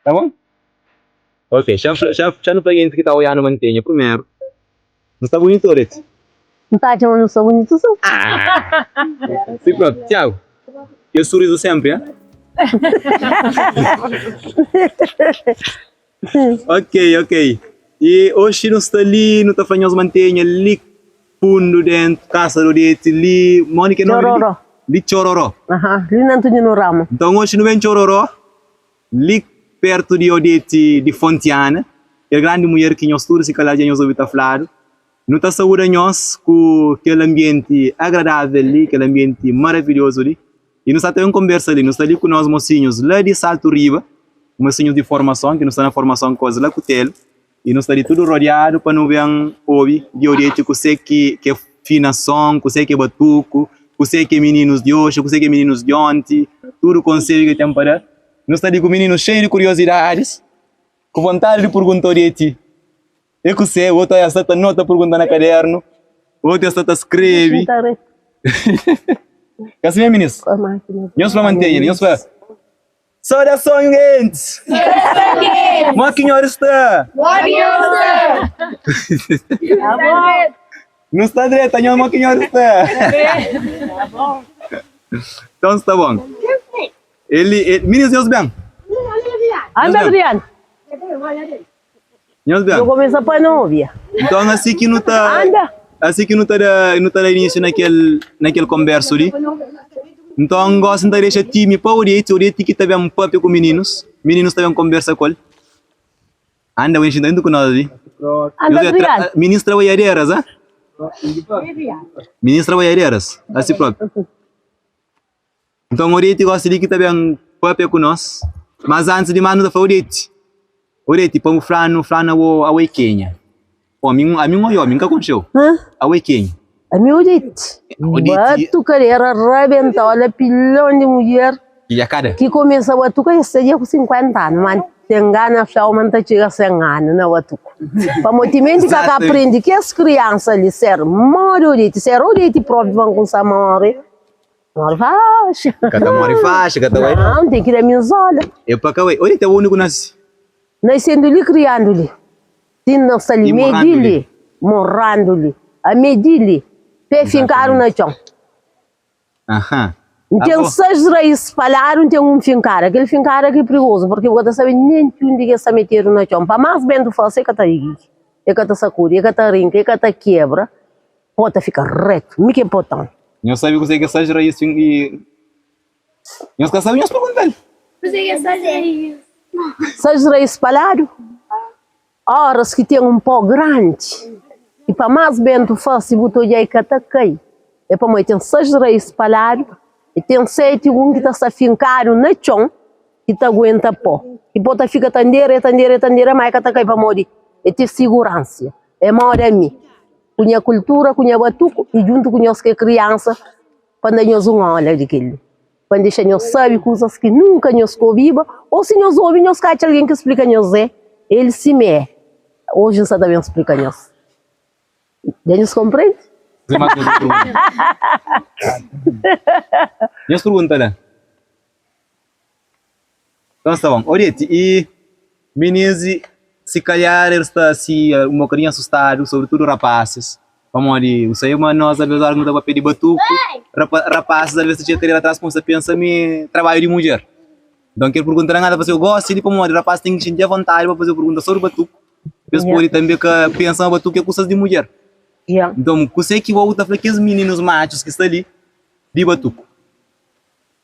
Tá bom? Ok, xa, xa, xa nu fla gentis ki ta oianu mantenha primeru. Nu sta bunitu Odete? N ta atxa ma nu sta bunitu sin. Si propi. Tiagu, kel surizu senpri, ha? Ok, ok. I oxi nu sta li, nu ta fla nhos mantenha li fundu dentu kasa di Odete li, modi ki é nomi li? Txororó. Li Txororó. Aha, li na Antonino no Ramo. Nton oxi nu ben Txororó, li pertu di Odete di Fontiana, kel grandi mulher ki nhos tudu si kalhar dja nhos obi ta fladu. Nu ta sauda nhos ku kel anbienti agradável li, kel anbienti maravilhozu li. I nu sta ta ben konbersa li. Nu sta li ku nos mosinhus la di Saltu Riba, mosinhus di formason, ki nu sta na formason ku es la Kutelu. I nu sta li tudu rodiadu pa nu ben obi di Odete kuse ki ke finason, kuse ki é batuku, kuse ki é mininus di oxi, kuse ki é mininus di onti, tudu konselhu ki ten pa da. Nu sta li ku mininus xeiu di kuriozidadis, ku vontadi di purgunta Odete. É kuse, otu el sta ta nota purgunta na kadernu, otu el sta ta skrebe. Ka si mesmu, minis? Nhos fla mantenha li, nhos fla, Saudason gentis! Mo ki nhos sta? Nu sta dreta, nhos mo ki nhos sta? Nton sta bon. Eli, minis nhos ben? Anda Adriano. Nhos ben. Nu kumesa pa novia. Nton asi ki nu ta Anda. asi ki nu ta da nu ta da inísiu na kel na kel konbersu li. Nton gosi N ta dexa timi pa Odete, Odete ki ta ben papia ku mininus, mininus ta ben konbersa ku el. Anda, bu xinta djuntu ku nos li. Anda, Nhos é tra Adriano. minis trabadjaderas, ha? Minis trabadjaderas, asi propi. Nton Odete gosi li ki ta ben papia ku nos. Mas antis di mas nu ta fla Odete, Odete pa bu fla-nu, fla-nu abo abo é kenha? Pô ami ami N oió, ami N ka konxe-u. Abo é kenha? Ami Odete, Odete. batukadeira rabentola, pilon di mudjer Ilhakada. ki kumesa batuka es sta dja ku 50 anu, ma N ten gana fla-u ma N ta txiga 100 anu na batuku. Pamodi timenti ka ka aprende kes kriansa li ser modi Odete, ser Odete propi pa N kumsa more. Mori faxi. Ka ta mori faxi, ka ta bai não. Não, tem ki da minzola. É pa ka bai. Odi ta úniku nasi. Nascendo li, criando li. Ti na sta li, E morando medi li. li, morando li. A medi li, pé finkadu na txon. Aham. N ten Abo. seis raiz spalhadu, N ten un finkada. Kel finkada ki é prigozu, porque bu ka ta sabe nen ti undi ki el sta metedu na txon. Pa más bentu fase, el ka ta rigigi, el ka ta sakudi, el ka ta rinka, el ka ta kebra. Pó ta fika retu. Mi ki é potan. Nhos sabe kuzê ki é sais raís i nhos ka sabe, nhos pergunta-l. Kuzê ki é sais raís? Sais raís spalhadu, óras ki ten un pó grandi i pa más bentu fase bu ta odja-i ka ta kai. É pamodi ten sais raís spalhadu i ten seti un ki ta sta finkadu na txon ki ta aguenta pó. I pó ta fika ta ndera, ta ndera, ta ndera, má el ka ta kai pamodi el ten siguransia. É moda mi. Ku nha kultura, ku nha batuku i djuntu ku nhos ki é kriansa pa N da nhos un ola di kel-li, pa N dexa nhos sabe kuzas ki nunka nhos ka obiba ô si nhos obi nhos ka atxa algen ki splika nhos. É el simé é. Oji N sta ta ben splika nhos. Dja nhos konprende? Kuzê más nhos pergunta? Nhos pergunta la. Então sta bom. Odete, e minis si calhar eles sta si um bocadinho assustado, sobretudo rapazes, pamodi bu sabe ma nós às vezes ora ki nu ta papia di batuku, rapa, rapazes às vezes ta txiga kadera atrás kumsa pensa ma é trabalho di mudjer. Então kel pergunta la ngata fase eu gosto di pamodi rapazes ten ki xinti avontadi pa faze pergunta sobri batuku, pa es pode tambe ka pensa ma batuku é kusas di mudjer. Então kuse ki bo bu ta fla kes mininus matxus ki sta li di batuku?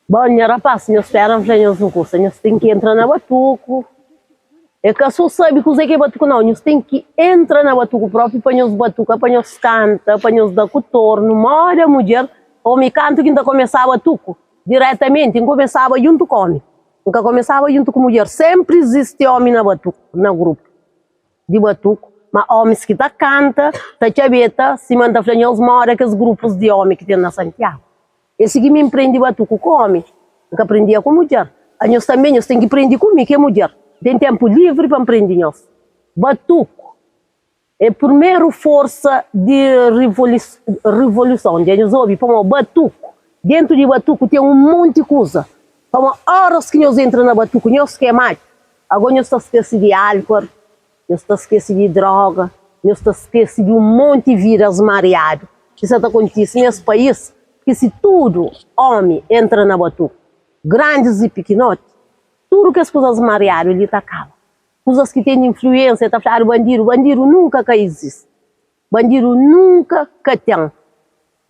Bon, nha rapás, nhos spera N fla nhos un kusa, nhos ten ki entra na batuku. É ka so sabe kuzê ki é batuku nau, nhos ten ki entra na batuku propi pa nhos batuka, pa nhos kanta, pa nhos da ku tornu, moda mudjer, omi kantu ki N ta kumesaba batuku, diretamenti N kumesaba djuntu ku omi, N ka kumesaba djuntu ku mudjer, senpri izisti omi na batuku, na grupu di batuku, ma omis ki ta kanta, ta txabeta, sima N ta fla nhos, moda kes grupus di omi ki ten na Santiagu. É si ki mi N prende batuku ku omi, N ka prendia ku mudjer. Anhos tanbe nhos ten ki prende ku mi ki é mudjer. N ten tenpu livri pa N prende nhos. Batuku é purmeru forsa di rivoluson. Dja nhos obi? Pamodi batuku, dentu di batuku ten un monti kuza. Pamodi oras ki nhos entra na batuku, nhos ki é matxu, ago nhos ta skese di álkuor, Nhos ta skese di droga, nhos ta skese di un monti vidas mariadu ki sa ta kontise nes país, ki si tudu omi entra na batuku, grandis i pikinoti, tudu kes kuzas mariadu li ta kaba. Kuzas ki ten influensia, ta fladu bandidu, bandidu nunka ka izisti, bandidu nunka ka ten.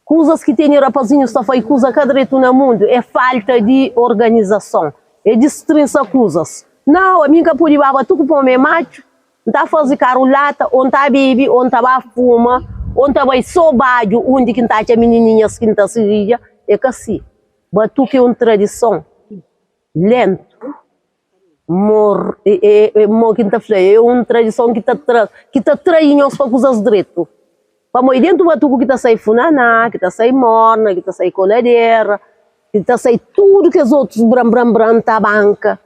Kuzas ki tene rapazinhus ta fai kuza ka dretu na mundu é falta di organizason, é distrinsa kuzas. Nau, ami N ka pudi ba batuku pa ome matxu, N ta fazi karu lata, o N ta bebe, o N ta ba fuma, o N ta bai so badju undi ki N ta atxa minininhas ki N ta siridja. É ka si. Batuku é un tradison lentu. Mor, é, é, mo ki N ta fla, é un tradison ki ta tra, ki ta trai nhos pa kuzas dretu. Pamodi dentu batuku ki ta sai funaná, ki ta sai morna, ki ta sai koladera, ki ta sai tudu kes otus bran bran bran, tabanka,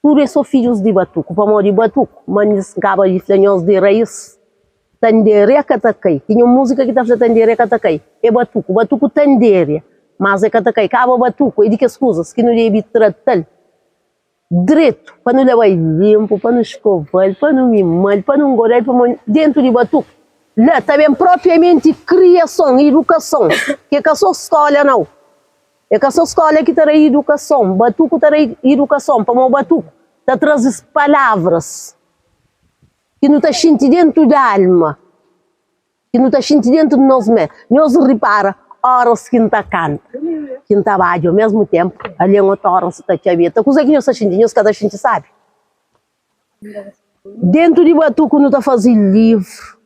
tudu é so fidjus di batuku. Pamodi batuku, ma N kaba di fla nhos di rais, tanderia ka ta kai. Tinha un múzika ki ta fla tanderia ka ta kai. É batuku, batuku tanderia, mas é ka ta kai. Kaba batuku é di kes kuzas ki nu debe trata-l dretu, pa nu leba-l linpu, pa nu skova-l, pa nu mima-l, pa nu ngoda-l, pamodi dentu di batuku la ta ben propriamenti kriason, idukason, ki é ka so skola nau, é ka so skola ki ta da idukason, batuku ta da idukason, pamodi batuku ta traze palavras ki nu ta xinti dentu di alma. Ki nu ta xinti dentu di nos mé. Nhos ripara oras ki N ta kanta, ki N ta badja omesmu tenpu, algen otu ora N sta ta txabeta. Kuzê ki nhos ta xinti? Nhos ka ta xinti sabi? Dentu di batuku nu ta faze livru,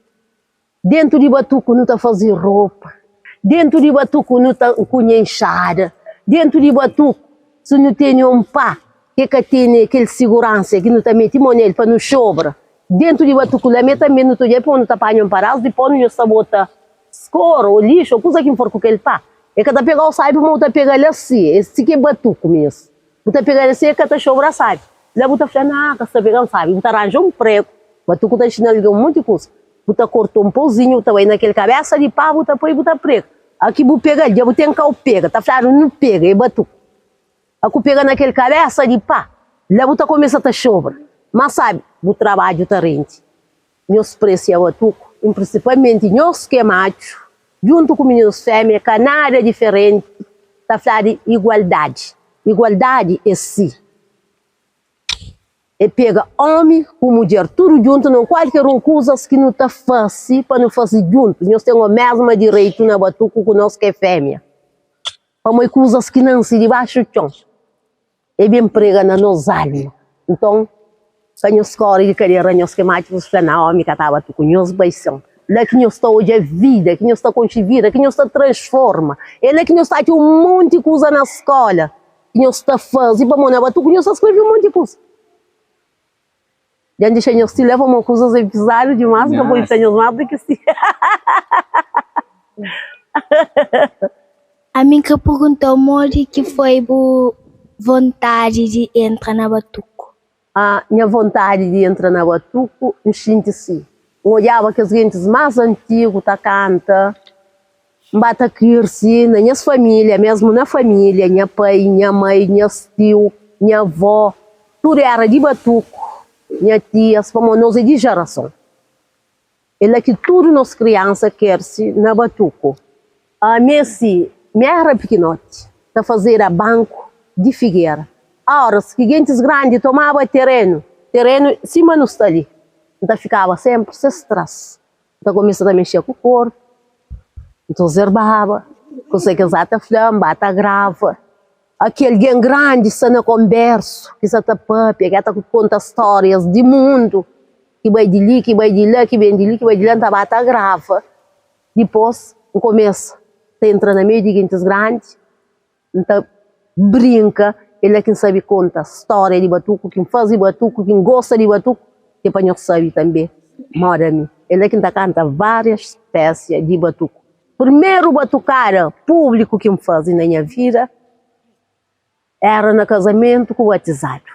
dentu di batuku nu ta faze ropa, dentu di batuku nu ta nkunha inxada, dentu di batuku si nu tene un pá ki ka tene kel siguransa ki nu ta mete mon nel pa nu xobra, Dentu di batuku la me tanbe nu ta odja pon, nu ta panha un padas di pon, nu sa bota skor o lixu o kuza ki for ku kel pá. E ka ta pega-u sabi pamodi bu ta pega-l asi, es si ki é batuku mes. Bu ta pega-l asi e ka ta xobra sabi. La bu ta fla, na ka sta pega-m sabi. Bu ta ranja un pregu, batuku ta nxina algen un monti kuza. Bu ta korta un pozinhu, bu ta bai na kel kabesa di pá, bu ta poi bu ta prega. Aki bu pega-l, dja bu ten kau pega. Ta fladu nu pega, é batuku. A ku pega na kel kabesa di pá, la bu ta kumesa ta xobra. Má sabe, bu trabadju ta rende. Nhos presia batuku, i prinsipalmenti nhos ki é matxu, djuntu ku mininus fémia, ka nada diferenti, ta fla di igualdadi. Igualdadi é si. É pega omi ku mudjer tudu djuntu na kualker un kuzas ki nu ta fase pa nu fase djuntu. Nhos ten omesma direitu na batuku ku nos ki é fémia. Pamodi kuzas ki nanse dibaxu txon e ben prega na nos alma. Nton, ka nhos kóre di kadera, nhos ki matxu, nhos fla, Naomi ka ta batu ku nhos, bai sin. La ki nhos ta odja vida, ki nhos ta konxe vida, ki nhos ta transforma. É la ki nhos ta atxa un monti kuza na skóla ki nhos ta faze, pamodi na batuku nhos ta skrebe un monti kuza. Dja N dexa nhos ti la pamodi kuzas é pizadu dimás, N ka pode fla nhos más di ki si. Ami N ka pergunta-u modi ki foi bu vontadi di entra na batuku. Ah, nha vontadi di entra na batuku, N xinti si. N odjaba kes gentis más antigu ta kanta, N ba ta kirse na nhas família, mésmu na família, nha pai, nha mai, nhas tiu, nha avó, tudu éra di batuku, nha tias, pamodi nos é di jerason. É la ki tudu nos kriansa kerse na batuku. Ami é si, mi éra pikinoti, ta fazeda banku di figera. Óras ki gentis grandi tomaba terenu, terenu sima nu sta li, N ta fikaba sénpri ses tras. N ta kumesa ta mexê ku korpu, N ta ozerbaba kuzê ki es ba ta fla, N ba ta grava. Aki algen grandi sta na konbersu, ki sa ta papia, ki ta konta stórias di mundu, ki bai di li, ki bai di la, ki ben di li, ki bai di la, N ta ba ta grava. Dipôs, N kumesa ta entra na meiu di gentis grandi, N ta brinka, é la ki N sabe konta stória di batuku, ki N faze batuku, ki N gosta di batuku, ki é pa nhos sabe tanbe moda mi. É la ki N ta kanta várias spésia di batuku. Primeru batukada públiku ki N faze na nha vida éra na kazamentu ku batizadu.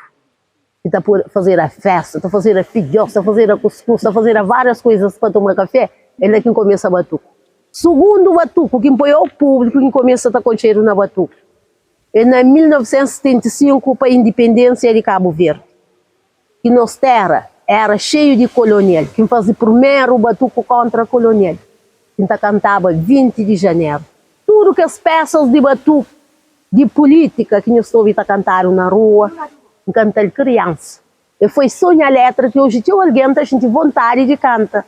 Ki ta fazeda fésta, ta fazeda fidjós, ta fazeda kuskus, ta fazeda várias kuizas pa toma kafé, é la ki N kumesa batuku. Sugundu batuku ki N poi au públiku ki N kumesa ta konxedu na batuku é na 1975 pa indipendénsia di Kabu Verdi. Ki nos téra éra xeiu di kolonial, ki N faze purmeru batuku kóntra kolonial, ki N ta kantaba 20 di janeru. Tudu kes pésas di batuku di pulítika ki nhos ta obi ta kantadu na rua, N kanta-l kriansa. E foi so nha létra ki oji txeu algen ta xinti vontadi di kanta.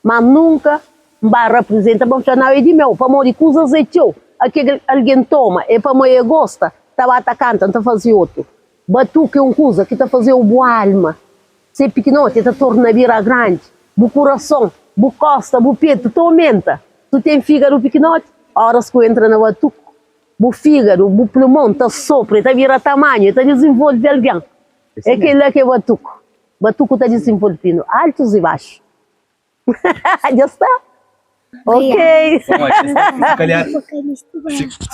Má nunka N ba raprizenta pa N fla, Nau, é di meu, pamodi kuzas é txeu. Akel algen toma, é pamodi e gosta, ta ba ta kanta, N ta faze otu. Batuku é un kuza ki ta faze-u bu alma ser pikinoti, el ta torna bira grandi. Bu kurason, bu kosta, bu petu ta omenta. Si bu ten fígadu pikinoti, óras ki bu entra na batuku, bu fígadu, bu plumon ta sopra, el ta bira tamanhu, el ta dizenvolve algen. É kel-la ki é batuku. Batuku ta dizenvolve-nu altus i baxu. Dja sta? Ok.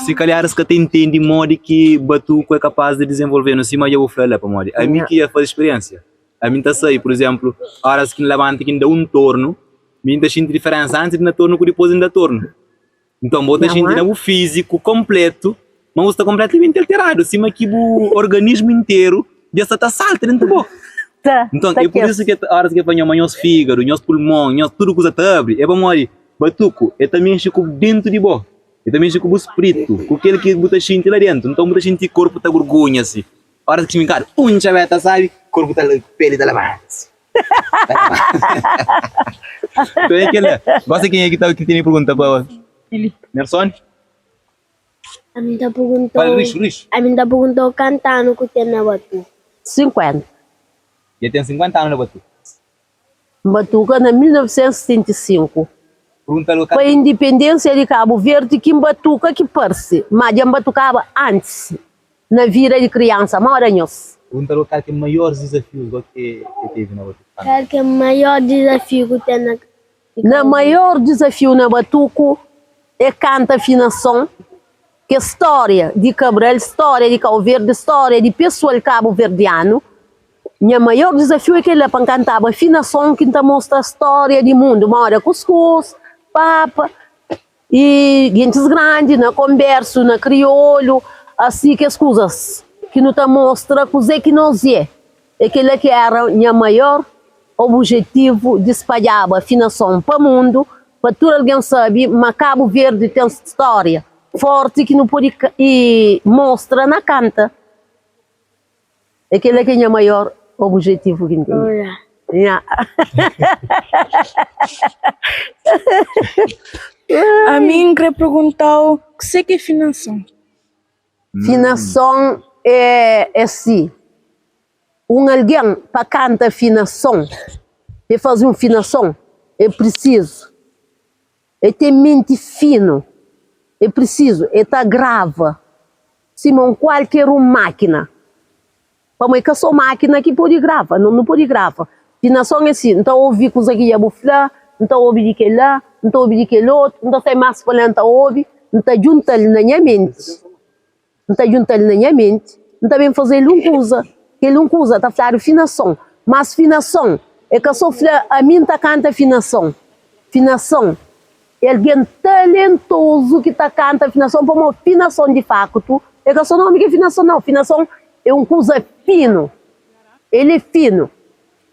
Si kalhar es ka ta intende modi ki batuku é kapaz di dizenvolve-nu sima dja bu fla la pamodi ami ki dja faze spiriensia ami N ta sai pur izenplu oras ki N labanta ki N da un tornu mi N ta xinti diferensa antis di N da tornu ku dipôs di N da tornu. Nton, bo ta xinti na bu fíziku konplétu ma bu sta konplétamenti alteradu, sima ki bu organismu interu dja sta ta salta déntu bo. Nton, é pur isu ki óras ki el fla nho ma nhos fígadu, nhos pulmon, nhos tudu kuza ta abri, é pamodi batuku el ta mexe ku déntu di bo, el ta mexe ku bu spritu, ku kel ki bu ta xinti la déntu. Nton, bu ta xinti korpu ta gurgunha si. Óras ki xinti un txabeta sabi, korpu ta peli ta labanta. Então é kel-la. Gosi kenha ki ta ki tene pergunta pa Nelson? Ami ta perguntou. Fala rixu, rixu. Ami ta perguntou kantu anu ku ten na Batu. 50. Dja ten 50 anu na Batu. N batuka na 1975. Pergunta-l Pa indipendênsia di Kabu Verdi ki N batuka ki parse, ma dja N batukaba antis. Na vida di kriansa moda nhos. Pergunta-l kal ki é maiores dizafius go ki e tevi na batuku. Kal ki é maior dizafiu ku ten na Na maior dizafiu na batuku é kanta afinason ke stória di Cabral, stória di Kau Verdi, stória di pesual kabuverdianu. Nha maior dizafiu é kel-la pa N kantaba afinason ki N ta mostra stória di mundu moda kuskus, papa. I gentis grandi na konbersu na kriolu, asi kes kuzas ki nu ta mostra kuzê ki nos é. É kel-la ki éra nha maior obujetivu di spadjaba afinason pa mundu, pa tudu algen sabe ma Kabu Verdi ten stória fórti ki nu pode mostra na kanta. É kel-la ki é nha maior obujetivu ki N tene. Nha. Ami N kre pergunta-u kuse ki é finason? Finason é é si, un algen pa kanta finason, pa e faze un finason, é prisizu e ten menti finu, é prisizu e ta grava sima un kualker un mákina, pamo é ka so mákina ki pode grava, no nu pode grava. Finason é si, N ta obi kuza ki dja bu fla, N ta obi di kel-la, N ta obi di kel otu, N ta sai más pa la N ta obi, N ta djunta-l na nha menti. N ta djunta-l na nha menti, N ta ben faze-l un kuza. Kel un kuza ta fladu finason. Mas finason é ka so fla ami N ta kanta finason. Finason é algen talentozu ki ta kanta finason pamodi finason di faktu é ka so nomi ki é finason nau. Finason é un kuza finu. El é finu.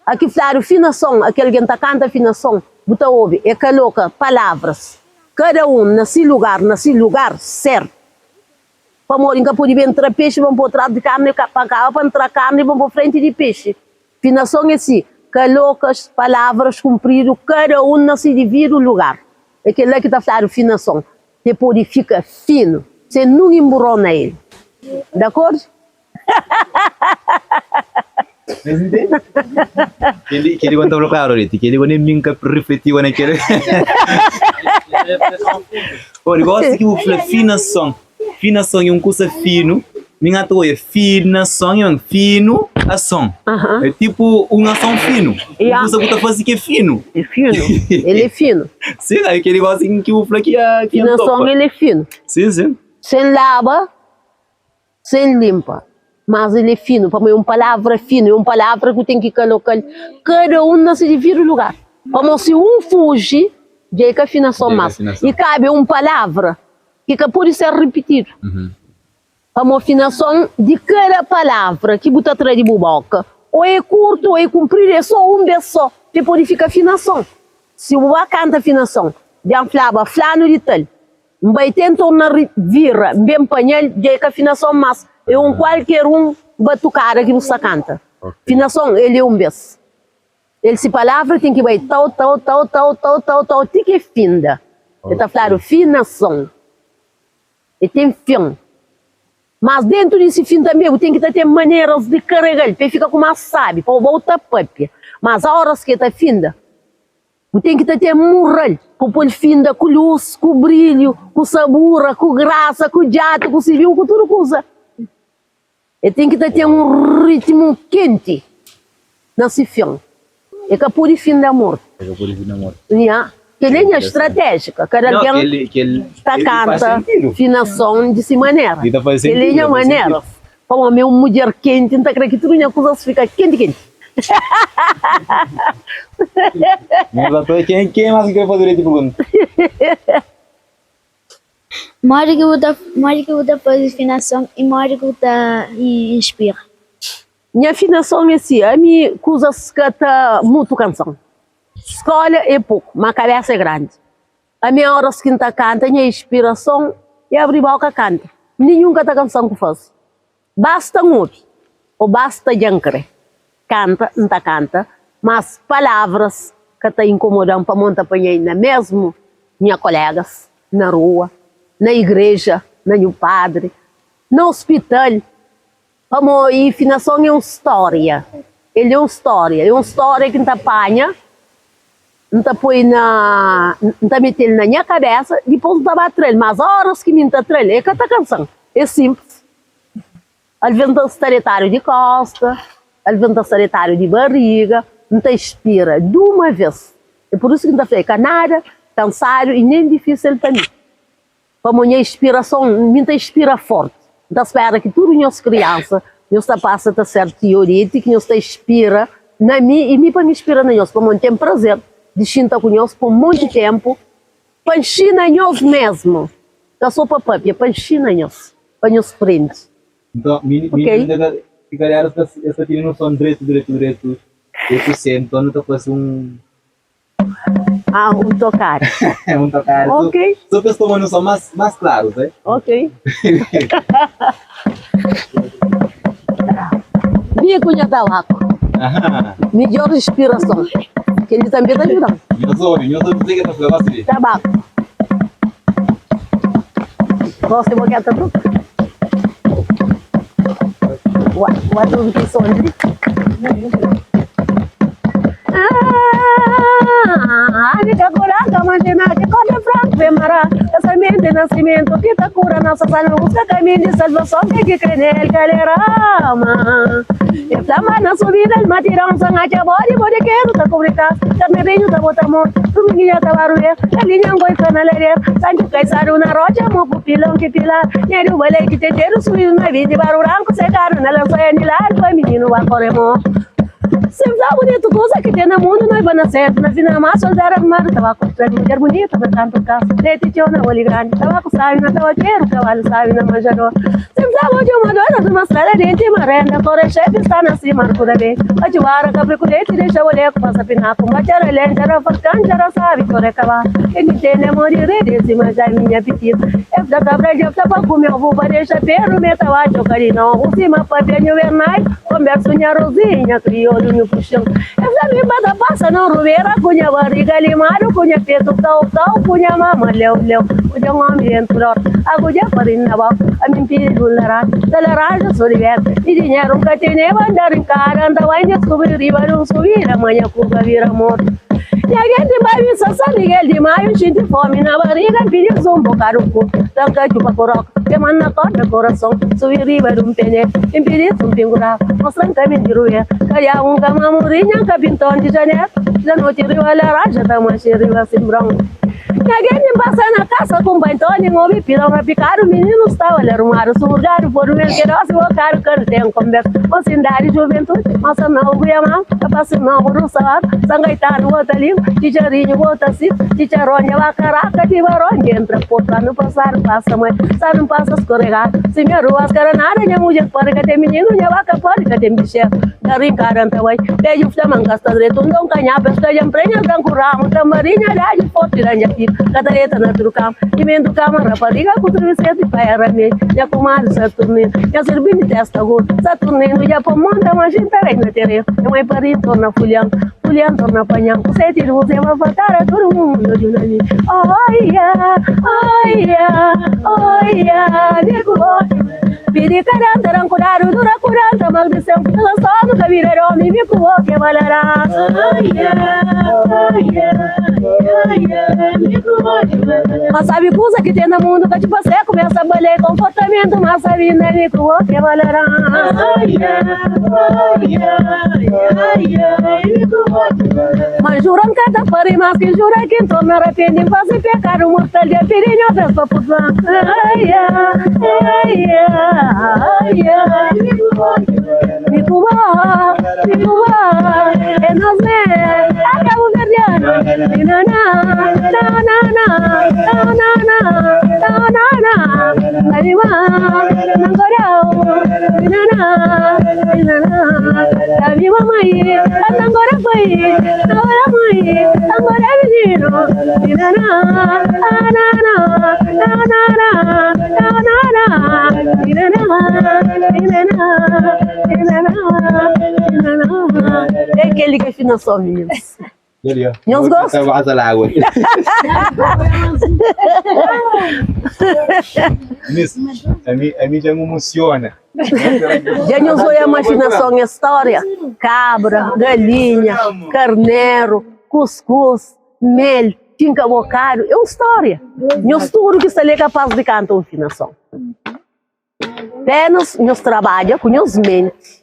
Aki fladu finason, akel algen ta kanta finason, bu ta obi e kaloka palavras kada un na si lugar, na si lugar sertu. Pamodi N ka pode ben tra pexi pa N pô tras di karni, pa N kaba pa N tra karni pa N pô frenti di pexi. Finason é si, kalokas palavras kunpridu kada un na si dividu lugar. É kel-la ki ta fladu finason, pa e pode fika finu, sen nun inburon na el. D'akordu? Mas entende? Keli, keli quando tá claro ali, keli quando nem nunca refletiu naquele. Olha, gosto que o fla finação. Finação é um curso fino. Minha toa é finação é um fino ação. É tipo uma ação fino. Yeah. Um curso que tá fazendo que é fino. É fino. Ele é fino. Sim, é aquele gosto que o fla que é que é Finação topa. ele é fino. Sim, sim. Sem lava, sem limpa. Mas ele é fino, para mim é uma palavra fina, é uma palavra que tem que colocar cada um na seu devido lugar. Como se um fuge, já é que afinação Já é que mais. afinação. E cabe uma palavra que que pode ser repetido. Como afinação de cada palavra que bota atrás de boca. Ou é curto, ou é comprido, é só um vez só. Depois fica afinação. Se o canta afinação, de flava, flano de tal. Vai tentar na vira, bem panhel, já é que afinação mas é um qualquer um batucada que você canta. Afinação, ele é um vez. Ele se palavra tem que vai tal, tal, tal, tal, tal, tal, tal, tem que finda. Ele está falando finação. Ele tem fim. Mas dentro desse fim também, tem que ter maneiras de carregar, para ficar com mais sabe, para voltar papia. Mas a horas que está finda, tem que ter moral, para pôr finda com luz, com brilho, com sabor, com graça, com jato, com civil, com tudo coisa. E tem que ter um ritmo quente nesse fim. É que pôr fim da morte. É que pode fim da morte. Yeah. Que linha estratégica, cada Não, alguém que ele, que ele, tá ele faz canta sentido. finação de si maneira. E tá faz Que sentido, linha tá faz maneira. Para uma meu mulher quente, então creio que tudo minha coisa fica quente, quente. Mas até quem, quem mais quer fazer esse pergunta? Modi ki bu ta, modi ki bu ta faze finason i modi ki bu ta inspira? Minha afinação é assim, a mim coisas que tá muito canção. Escola é pouco, mas a cabeça é grande. A minha hora que tá canta, minha inspiração é abrir boca canta. Nenhum canta canção que faço. Basta um ouvir, ou basta jancre. Canta, não tá canta, mas palavras que tá incomodando para montar para ainda mesmo minha colegas na rua, na igreja, na meu padre, no hospital. Vamos, e finação é uma história. Ele é uma história. É uma história que não apanha, não te põe na. Não te mete na minha cabeça, depois não te bate Mas horas que me tá é que tá cansando. É simples. Alventa sanitário de costa, alventa sanitário de barriga, não te inspira de uma vez. É por isso que não te falei, que nada, cansado e nem difícil para mim. Para minha inspiração, me te inspira forte. Então espera que tudo nós criança, nós tá passa a ser teoria, que nós te inspira na mim e mim para me inspira na nós, para mim tem prazer de estar com nós por muito tempo, para ensinar nós mesmo. Da sopa papia, para ensinar nós, para nós prende. Então, mini, Ok. mini, se calhar essa, essa tira noção direito, direito, direito, eu sempre, então não tá fazendo um, Ah, um tocar. um tocar. Ok. Só para tomar noção mais, mais claro, tá? Ok. Minha cunha tabaco. Aham. Melhor inspiração. Que ele também está ajudando. Meus ouvi, que tá falando assim. Tabaco. Gosta de boqueta tu? What do you sonde? Ah, amiga curaca, imagina que corre franco, vem mara, essa mente nascimento que tá cura nossa salva, busca caminho de salvação, que que crê nele, galera ama. E flama na subida, el matirão, sangacha, body, body, quero, tá cobrica, carneirinho, tá bota amor, dominguinha, tá barulho, galinha, ngoi, canaleira, sancho, caiçaro, na rocha, moco, pilão, que pila, nheiro, balei, que teteiro, subiu na vida, barro branco, secaram, na lança, nilar, foi menino, vai corremo. Sempre dá bonito, coisa que tem no mundo, nós vamos nascer. Na final, mas soltar mar, tabaco, mulher bonita, pra tanto caso. Leite, tio, na olho grande, tabaco, sabe, na tabaqueiro, cavalo, sabe, na manjador. Sempre dá bom de uma dona, de uma estrada, dente, marenda, corre, chefe, está na cima, marco da bem. Ajuara, caprico, leite, deixa o leco, passa pinaco, machara, lente, era facão, jara, sabe, corre, cavalo. Ele tem, né, morir, desse, mas é minha apetite. É da cabra, já tá pra comer, eu vou para deixar pero, meta, baixo, carinho, o cima, papel, o vernai, converso, minha rosinha, criou. kolu nhu puxa-m. E fla mi ba ta pasa na rubera ku nha bariga limadu ku nha petu kau kau ku nha mama leu leu. Odja un omi dentu di orta agu dja pari na boka ami N pidi un laranja da laranja so di beta i dinheru N ka teneba N da rinkada N ta bai N diskubri riba di un subida ma nha kurva bira mortu. Nha genti bai misa San Miguel di Maio N xinti fomi na bariga N pidi-s un bokadu ku ta katxu pa koroka Kema-m na korda korason Subi riba di un peneira N pidi-s un pingu d'agu Mostra-m kaminhu di rubera Kadiabu N ka ma muri Nha N ka pinton di janeru Dja noti riba laranja ta manxe riba sinbron. Nha genti N pasa na kasa ku N bai Ntoni N obi pilon rapikadu Mininu staba la rumadu Surgadu podu mel ke dosi bokadu Ka nu ten konbersa Mosindadi juventudi Mosa nobu bu yamadu Rapasi nobu du sabadu San Gaetanu bota lingua Txitxarinhu bota siku Txitxaron dja ba karaka Ti baron dja entra portu Anu pasadu pasa mai Sanu pasa skoregadu Simia ruas ka da nada Nha mudjer pari ka ten mininu Nha baka pari ka ten bixeru Nta rinkada nta bai Bedju fla ma nka sta dretu Nton nka nhapa Es fla dja nprenha Es dan ku ramu Tambarinha dadju forti da nha fidju Ka ta deta na tudu kama Imentu kama Rapariga ku traviseru Di pai ramedi Nha kumadri Saturninu Nha sirbinti testa gordu Saturninu dja po monta Manxin ta rei na tereru Nha mai pari Torna fulian Fulian torna panhan Ku seti lus E ba fatara Tudu mundu odju na mi Oia Oia Oia Mi ku bo Pidi karanta dan kudadu Dura kuranta maldison Kusa sonu ka bira d'omi Mi ku bo ke balará Oia Oia Oia Mi ku bo ke balará Ma sabi kusa ki ten na mundu Ka txipa se kumesa bale Konportamentu ma sabi na Mi ku bo ke balará Oia Oia Oia Mi ku bo ke balará Ma jura N ka ta pari Mas ki jura ki N torna rapendi N fase pekadu mortal Dja pidi Nhos Deus pa purdua-m Oia Mi ku bo, mi ku bo, é nos mé, é kabuverdianu. Na na, na na na, na na na, na na na, na mi ma, na ngorau. Na na, na na, na mi mamai, na ngora pai, na ngora mãe, na ngora menino. Na na, na na na, na na na. É kel-li ki é finason, mininus. Nhos gosta? Ami dja N emosiona. Dja nhos oia ma finason é stória? Kabra, galinha, karneru, kuskus. Mel, tinka bokadu, é un stória. Nhos tudu ki sta li é kapás di kanta un finason. Pénas nhos trabadja ku nhos menti.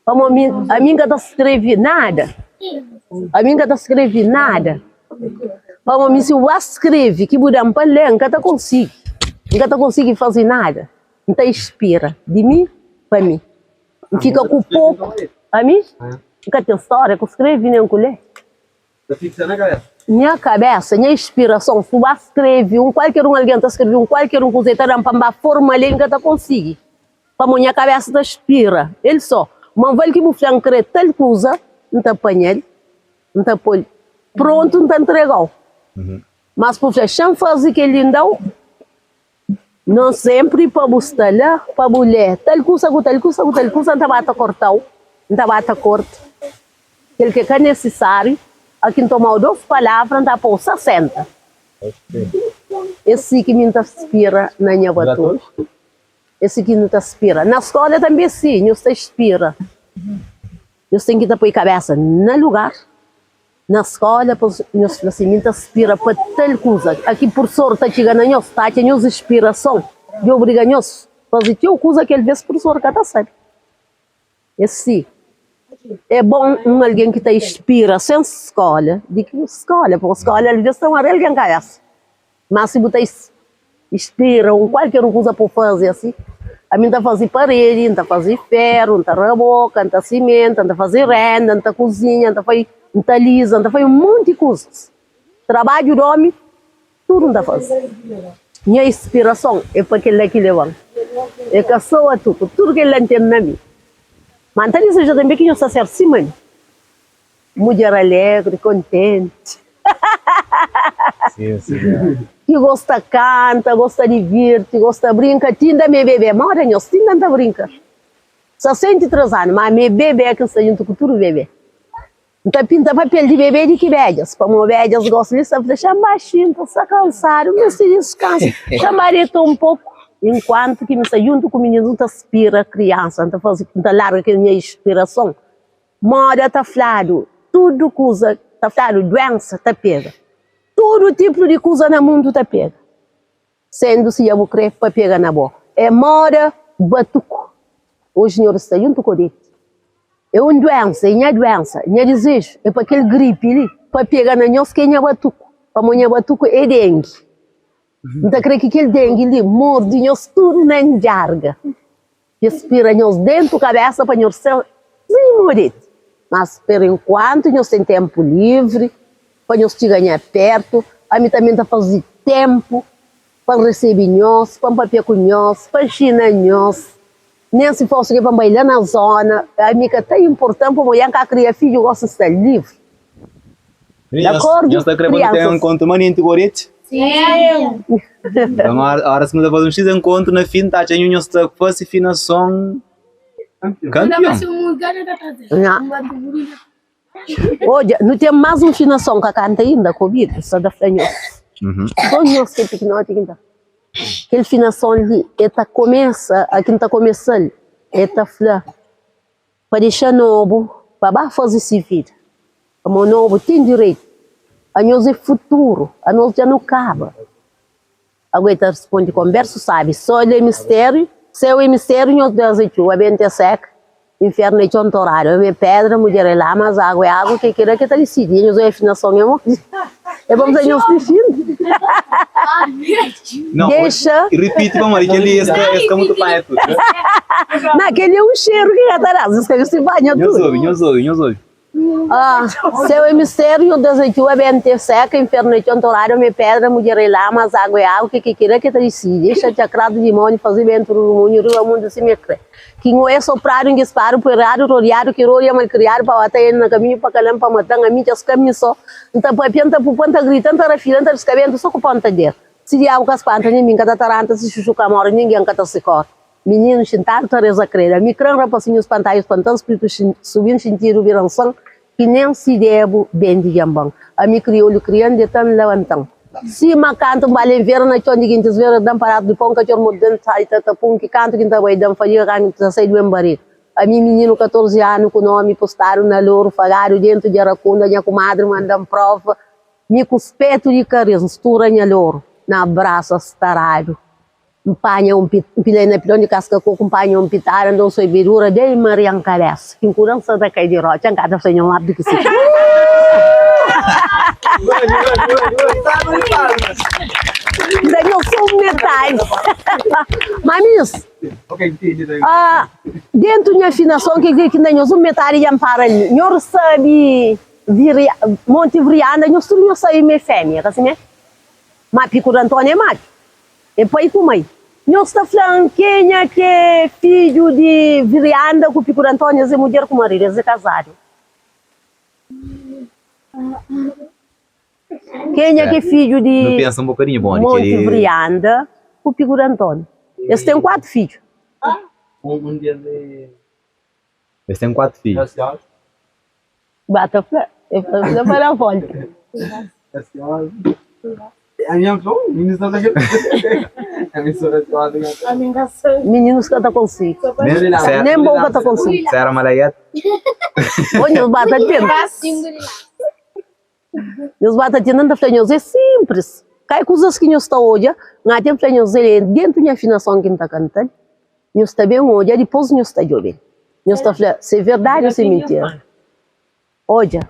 Pamodi mi, ami N ka ta skrebe nada. Ami N ka ta skrebe nada. Pamodi mi si bu ba skrebe ki bu da-m pa lé, N ka ta konsigi. N ka ta konsigi faze nada. N ta inspira di mi pa mi. N fika ku poku. Ami N ka ten stória ku skrebe nen ku lé. Nha kabésa, nha inspirason, si bu ba skrebe un kualker un algen ta skrebe un kualker un kuza, el ta da-m pa N ba forma lé, N ka ta konsigi. Pamodi nha kabésa ta spira el sô. Ma val ki bu fla N krê tal kuza, N ta panha-l, N ta pô-l prontu, N ta ntrega-u. Mas bu fla, xa-m faze kel-li, N da-u. Non sempri pa bu sta la pa bu lé tal kusa ku tal kusa ku tal kusa, N ta ba ta korta-u, N ta ba ta korta kel ki é ka nisisáriu, aki N toma-u dos palavra N ta pô-u 60. É si ki mi N ta spira na nha batuku, é si ki nu ta spira. Na skóla tanbê é si, nhos ta spira, nhos ten ki ta poi kabésa na lugar. Na skola pa nhos fla si, mi N ta spira pa tal kuza. Aki pursor ta txiga na nhos, ta atxa nhos inspirason di obriga nhos faze txeu kuza ki alvês pursor ka ta sabe. É si, é bon un algen ki ta inspira sen skola di ki skola, pabia skola alvês ta mara algen kabesa. Má si bu ta inspira un kualker un kuza pa bu faze asi, ami N ta faze paredi, N ta faze feru, N ta raboka, N ta simenta, N ta faze renda, N ta kuzinha, N ta fai, N ta liza, N ta fai un monti kuzas. Trabadju di omi, tudu N ta faze. Nha inspirason é pa kel-la ki leba-m. É ka sô atuku, tudu kel-la N ten na mi. Má N ta dizeja tanbê ki nhos ta ser sima mi. Mudjer alegri, kontenti. Ki gosta kanta, gosta divirti, gosta brinka, tinda mi é bebé moda nhos, tinda N ta brinka. 63 anu, ma ami é bebé ki N sta djuntu ku tudu bebé. N ta pinta papel di bebé di ki bedjas, pamodi bedjas gosta di sta fla, Xa-m ba xinta, N sta kansadu, N meste diskansa, xa-m ba deta un poku. Enkuantu ki mi sta djuntu ku mininus, N ta spira kriansa, N ta faze, N ta larga kel nha inspirason. Moda ta fladu, tudu kuza ta fladu, duensa ta pega, tudu tipu di kuza na mundu ta pega. Sendu si dja bu kre pa pega na bo. É moda batuku. Oji nhor sta djuntu ku Odete. É un duensa, é nha duensa. Nha dizeju é pa kel gripi li pa pega na nhos ki é nha batuku. Pamo nha batuku é dengi. N ta kre ki kel dengi li morde nhos tudu na ndjarga. Nhos spira nhos dentu kabesa pa nhos ser sima Odete. Mas per enkuantu nhos ten tenpu livri pa nhos txiga nha pertu, ami tanbe N ta faze tenpu pa N resebe nhos, pa N papia ku nhos, pa N nxina nhos. Nen si fosi ke pa N bai la na zona, ami ka ta inporta-m pamodi N ka kria fidju, gosi N sta livri. Nhos ta kre pa nu ten enkontru manenti ku Odete? Nton, óras ki nu ta faze un xis enkontru, na fin ta atxa nhu nhos ta fase finason kanpion. Odja, nu ten más un finason ka kanta inda ku obidu, sa ta fla nhos. Sô nhos ki é pikinoti ki ta. Kel finason li, el ta kumesa, a ki N ta kumesa-l, el ta fla. Pa dexa nobu pa ba faze si vida. Pamo nobu ten direitu. Anhos é futuru, anos dja nu kaba. Agu el ta risponde konbersu sabi, Sol é mistériu, séu é mistériu, nhos Deus é txuba, bentu é seka, infernu é txon toradu, omi é pedra, mudjer é lama, mas agu é agu, ke kira ke ta disidi. Nhos obi afinason é modi? É pa fla nhos difindi. Não, Dexa. Ripiti pamodi kel-li es ka, es ka mutu panha tudu. Na, kel-li é un xeru ki ka ta da, es ka meste panha Nhos tudu. obi, nhos obi, nhos obi. Ah, séu é mistériu, nhos Deus é txuba, bentu é seka, infernu é txon toradu, omi é pedra, mudjer é lama, mas agu é agu, ke ke kira ke ta disidi. Dexa txakradu dimóni faze bentu rurmunhu riba mundu sima e kre. Ki nho é sopradu, ngispadu, pueradu, rodiadu, ki rodia malkriadu, pa bata el na kaminhu, pa kala-m, pa mata-m, ami dja sta mi so. N ta papia, N ta pupa, N ta grita, N ta rafila, N ta riska bentu so ku ponta dedu. Si diabu ka spanta, nen mi N ka ta taranta, si xuxu ka more, ningen ka ta sikora. Mininu xintadu ta reza kreda, mi kre-m rapasinhu spantadu, spanta-m spritu subi-m xintidu bira-m san, ki nen si debu ben di djanban. Ami kriolu krian deta-m labanta-m. Sima kantu N ba len vera na txon di gintis vera da-m padás di pon katxor morde-m sai ta ta pun ki kantu ki N ta bai da-m fadiga kantu ki N ta sai due-m bariga. Ami mininu 14 anu ku nomi postadu na loru fagadu dentu djarakunda nha kumadri manda-m prova mi ku spetu di karis N stura nha loru na brasa staradu. N panha un pi, N pilai na pilon di kaska koku, N panha un pitada, N da un soibidura, dei Maria N kabesa, ki N kuda N sa ta kai di rotxa, N ka ta fla nha un abdi ki si. N da nha so un metadi. Ma mis, ah, dentu nha afinason, ke ki N da nhos un metadi dja N para li. Nhos sabi viria, monti vrianda, nhos tudu nhos sabi ma é femia, ka si me? Ma piku di Antoni é matxu. É pai ku mai. Nhos ta fla-m kenha ki é fidju di Virianda ku Piku di Antóni? Es é mudjer ku maridu, es é kazadu. Kenha ki é fidju di Monti Virianda ku Piku di Antóni? Es ten 4 fidju. Es ten 4 fidju. Ba ta fla, e fla pa da volta. Mininus ka ta konsigi. Nem bo ka ta konsigi. Sera malaiat. Ô nhos ba ta tenta. Nhos ba ta tenta, N ta fla nhos é simplis. Ka é kuzas ki nhos ta odja, N a ten fla nhos el é dentu nha afinason ki N ta kanta-l. Nhos ta ben odja, dipôs nhos ta djobe-l. Nhos ta fla si é verdadi ô si é mintira. Odja,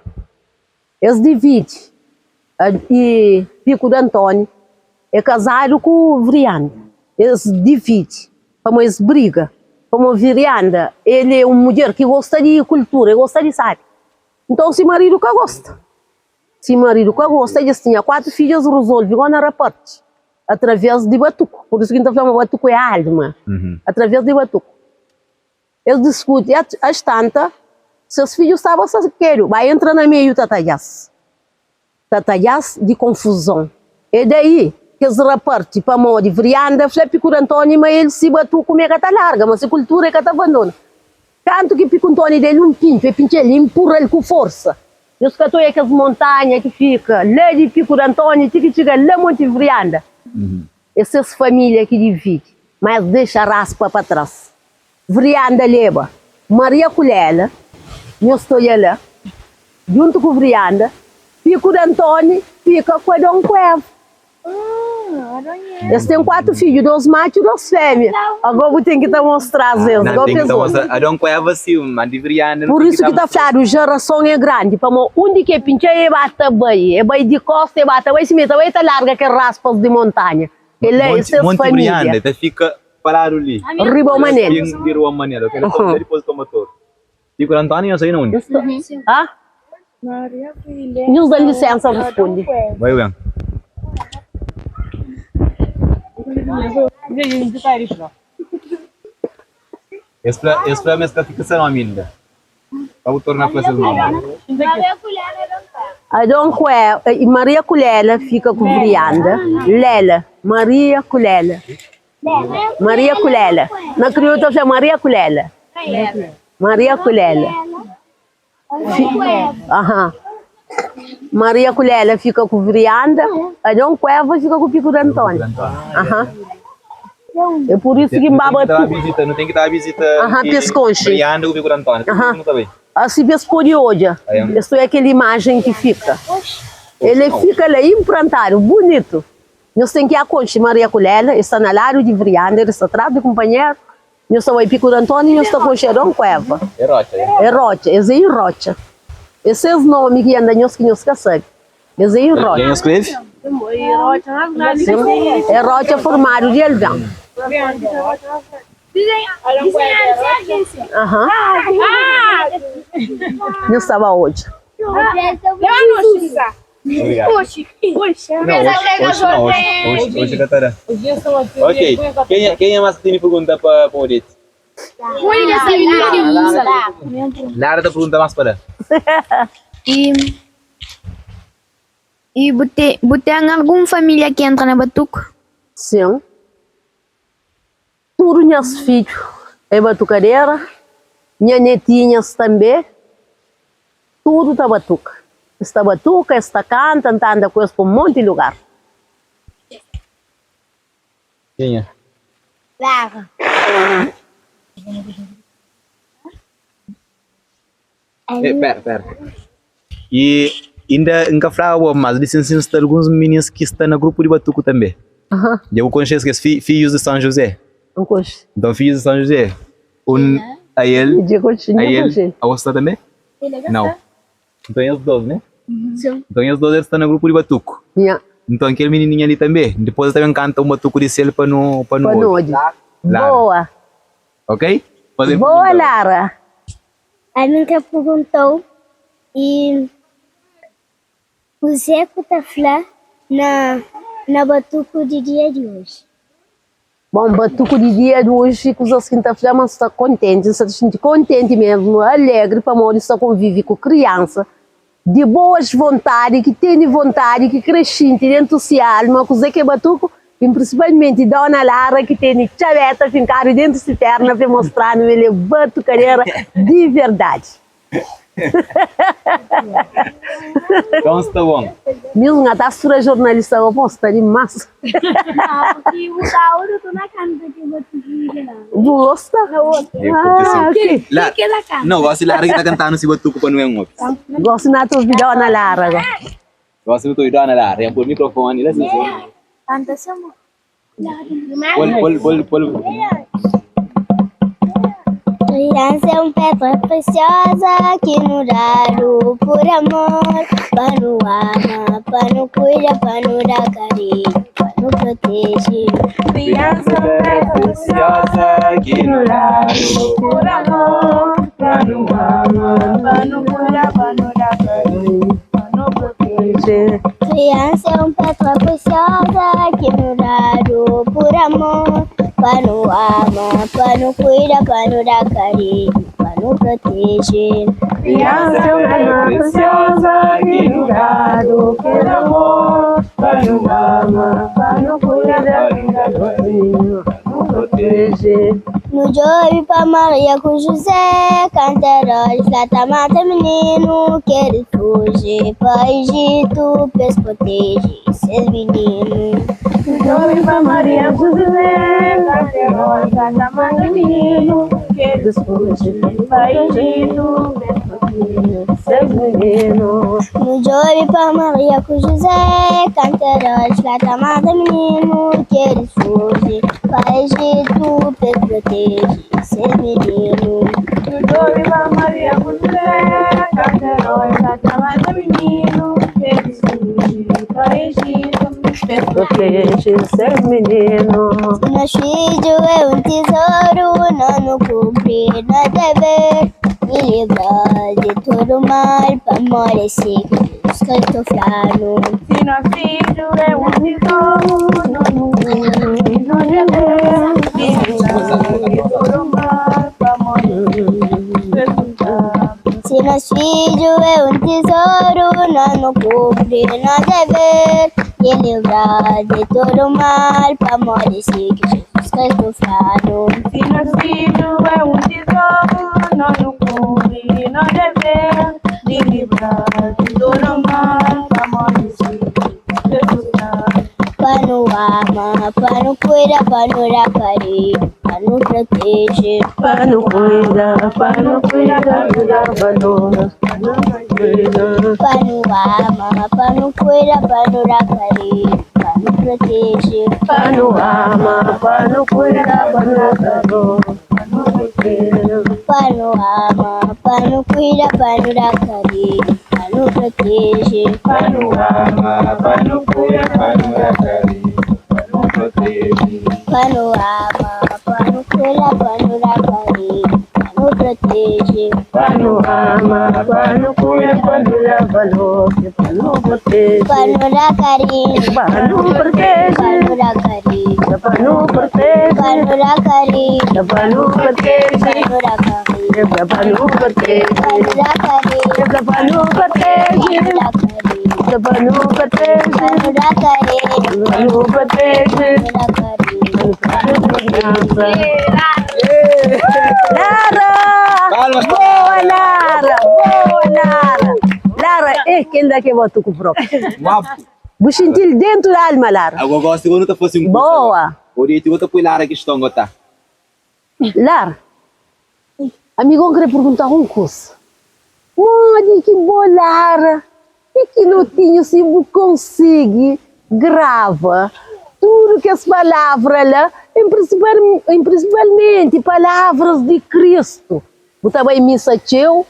es dividi i Piku di Antóni é kazadu ku Vrianda. Es dividi pamodi es briga. Pamodi Vrianda el é un mudjer ki gosta di kultura, el gosta di sabi. Nton si maridu ka gosta. Si maridu ka gosta, dja es tinha 4 fidju, es rezolve go na raparti através di batuku. Pur isu ki N ta fla ma batuku é alma. Através di batuku. Es diskuti as tanta, ses fidju staba sakedu, ba entra na meiu ta tadja-s. Ta tadja-s di konfuzon. E daí ki es raparti, pamodi Vrianda fla Piku di Antóni ma el si batuku ma e ka ta larga, ma si kultura e ka ta abandona. Kantu ki Piku Ntoni da-l un pintxu, e pintxa-l, e npurra-l ku forsa. Nhos ka ta oia kes montanha ki fika la di Piku di Antoni ti ki txiga la Monti Vrianda. É ses família ki dividi, má es dexa raspa pa tras. Vrianda leba Maria ku Lela, nhos ta oia la, djuntu ku Vrianda, Piku di Antoni fika ku Adon ku Eva. Es ten 4 fidju, 2 matxu, 2 fémia. Agó bu ten ki ta mostra-s es, Nan gó ten ki p'es ta odja. mostra Adon ku Eva si, ma di Vrianda nu Pur ten ki isu ta ki ta mostra. fladu jerason é grandi, pamó undi ki é pintxa e ba ta bai, e bai di kosta e ba ta bai, sima e ta bai e ta larga kel raspas di montanha. Kel-la é Monti, ses Monti família. Vrianda ta fika pa ladu li. Riba Manel. Fin di Rua Manel, ok? Dipôs, dipôs di Toma Toru. Piku di António nhos sai na undi? Ah? Nhos da lisensa responde. Bai ben. Es fla, es fla ma es ka fika sen nomi inda. Pa bu torna fla ses nomi. Adon ku Maria ku Lela fika ku Brianda, Lela, Maria ku Lela. Maria ku Lela. Na kriolu ta fla Maria ku Lela. Maria ku Lela. Aha. Maria ku Lela fika ku Vrianda, Adon ku Eva fika ku Piku di Antoni. Aha. É pur isu ki N baba tu. Nu ten ki ta vizita Aha, pa es konxe. Vrianda ku Piku di Antoni. Aha. Nu ta bai. Asi pa es pode odja. Es ta oia kel imajen ki fika. El é fika la inprantadu, bunitu. Nhos ten ki akonxe Maria ku Lela, es sta na ladu di Vrianda, es sta tras di kunpanheru. Nhos ta bai Piku di Antoni, nhos ta konxe Adon ku Eva. É rotxa, é? É rotxa, es é inrotxa. É ses nomi ki anda nhos ki nhos ka sabe. Es é inrotxa. Dja nhos skrebe? Sin, é rotxa formadu di algen. Aha. Nhos ta ba odja. Obrigado. Não, hoje, hoje não, hoje, hoje, hoje ka ta da. Ok, kenha, kenha más ki tene pergunta pa pa Odete? Lara ta pergunta más pa la. E e bu te bu ten algun família ki entra na batuku? Sin. Tudu nhas fidju é batukadera, nha netinhas tanbe, tudu ta batuka. Es ta batuka, es ta kanta, N ta anda ku es pa un monti lugar. Kenha? Lara. Eh, pera, pera. E inda N ka flaba bo, mas li sin sta alguns minis ki sta na grupu di batuku tanbe. Dja bu konxe es, kes fi, fidjus di San José? N konxe. Nton, fidjus di San José, un a el, Dja konxe, a dja el, konxe. a otu sta tanbe? Nau. Nton, es dos, ne? Nton, es dos, es sta na grupu di batuku. Nha. Nton, kel minininha li tanbe, dipôs el ta ben kanta un batuku di sel pa nu, pa nu Pa nu obi. odja. Lara. Boa. Ok? Faze Boa, pergunta. Lara. Ami N ka pergunta-u i kuzê ku ta fla na na batuku di dia di oji? Bon, batuku di dia di oji, kuzas ki N ta fla ma N sta kontenti, N sta ta xinti kontenti mesmu, alegri pamodi N sta konvivi ku kriansa di boas vontadi, ki tene vontadi, ki kre xinti dentu si alma kuzê ki é batuku i prinsipalmenti Dona Lara ki tene txabeta finkadu dentu si perna pa e mostra-nu ma el é batukadera di verdadi. Então sta bom. Mesmo nga ta sura jornalista go pon sta dimas. Bu gosta? Ah, ok. La, não, gosi Lara ki ta kantanu si batuku pa nu en obi. Gosi na ta obi Dona Lara go. Gosi nu ta obi Dona Lara, en pol microfone la si si. Pol pol pol pol. Criança é um pedra preciosa que nos dado por amor, pa nu ama, pa nu cuida, pa nu da carinho, pa nu protege. Criança é um pedra preciosa que nos dado por amor, pa nu ama, pa nu cuida, pa nu da carinho, pa nu protege. Criança é um pedra preciosa que nos dado por amor, pa nu ama, pa nu cuida, pa nu da carinho, pa nu protege. Criança é uma pedra preciosa que nos dado por amor, pa nu ama, pa nu cuida, pa nu da carinho, pa nu protege. Nu djobe pa Maria ku Juzé, kantu Eródis fla ta mata mininu, ki elis fuji pa Ijitu pa es proteje ses mininu. Nu djobe pa Maria ku Juzé, kantu Eródis fla ta mata mininu, ki elis fuji pa Ijitu pa es proteje ses mininu. Nu djobe pa Maria ku Juzé, kantu Eródis fla ta mata mininu, ki elis fuji pa Ijitu pa es proteje ses mininu. Nu djobe pa Maria ku Juzé, kantu Eródis fla ta mata mininu, ki elis fuji pa Ijitu pa es proteje ses mininu. Nos fidju é un tizoru, nos nu kunpri nos dever di libra-s di tudu mal, pamodi é si ki Jizus Kristu fla-nu. Si nos fidju é un tizoru, nos nu kunpri nos dever di libra-s di tudu mal, pamodi é si ki Jizus Kristu fla-nu. Si nos fidju é un tizoru, nos nu kunpri nos dever di libra-s di tudu mal, pamodi é si ki Jizus Kristu fla-nu. Si nos fidju é un tizoru, nos nu kunpri nos dever di libra-s di tudu mal, pamodi é si ki Jizus Kristu fla-nu. Pa nu ama, pa nu kuida, pa nu da karinhu, pa nu proteje. Pa nu kuida, pa nu kuida, pa nu da valor, pa nu kuida. Pa nu ama, pa nu kuida, pa nu da karinhu, pa nu proteje. Pa nu ama, pa nu kuida, pa nu da valor, pa nu kuida. Pa nu ama, pa nu kuida, pa nu da karinhu, pa nu proteje. Pa nu ama, pa nu kuida, pa nu da karinhu, pa nu proteje. Pa nu ama, pa nu kuida, pa nu da karinhu, pa nu proteje. Pa nu ama, pa nu kuida, pa nu da valor, pa nu proteje. Pa nu da karinhu, Pa nu proteje. pa nu da karinhu, Pa nu proteje. pa nu da karinhu, Pa nu proteje. pa nu da karinhu, Pa nu proteje. pa nu da karinhu, Pa nu proteje. pa nu da karinhu, Pa nu proteje. pa nu da karinhu, Pa nu proteje. pa nu da karinhu. Lara! Palmas pa Boa, Lara! Boa, Lara! Lara, é kel la ki é batuku própi. Guapu. Bu xinti-l dentu di alma, Lara. Agora gosi bu nu ta fasi un kusa. Boa! Odja ti bu ta pui Lara kiston gotá. Lara, amigon kre pergunta-u un kusa. Modi ki bo, Lara, pikinotinhu si bu konsigi grava tudu kes palavra la, en prinsipalmenti palavras di Kristu? Bu ta bai misa txeu?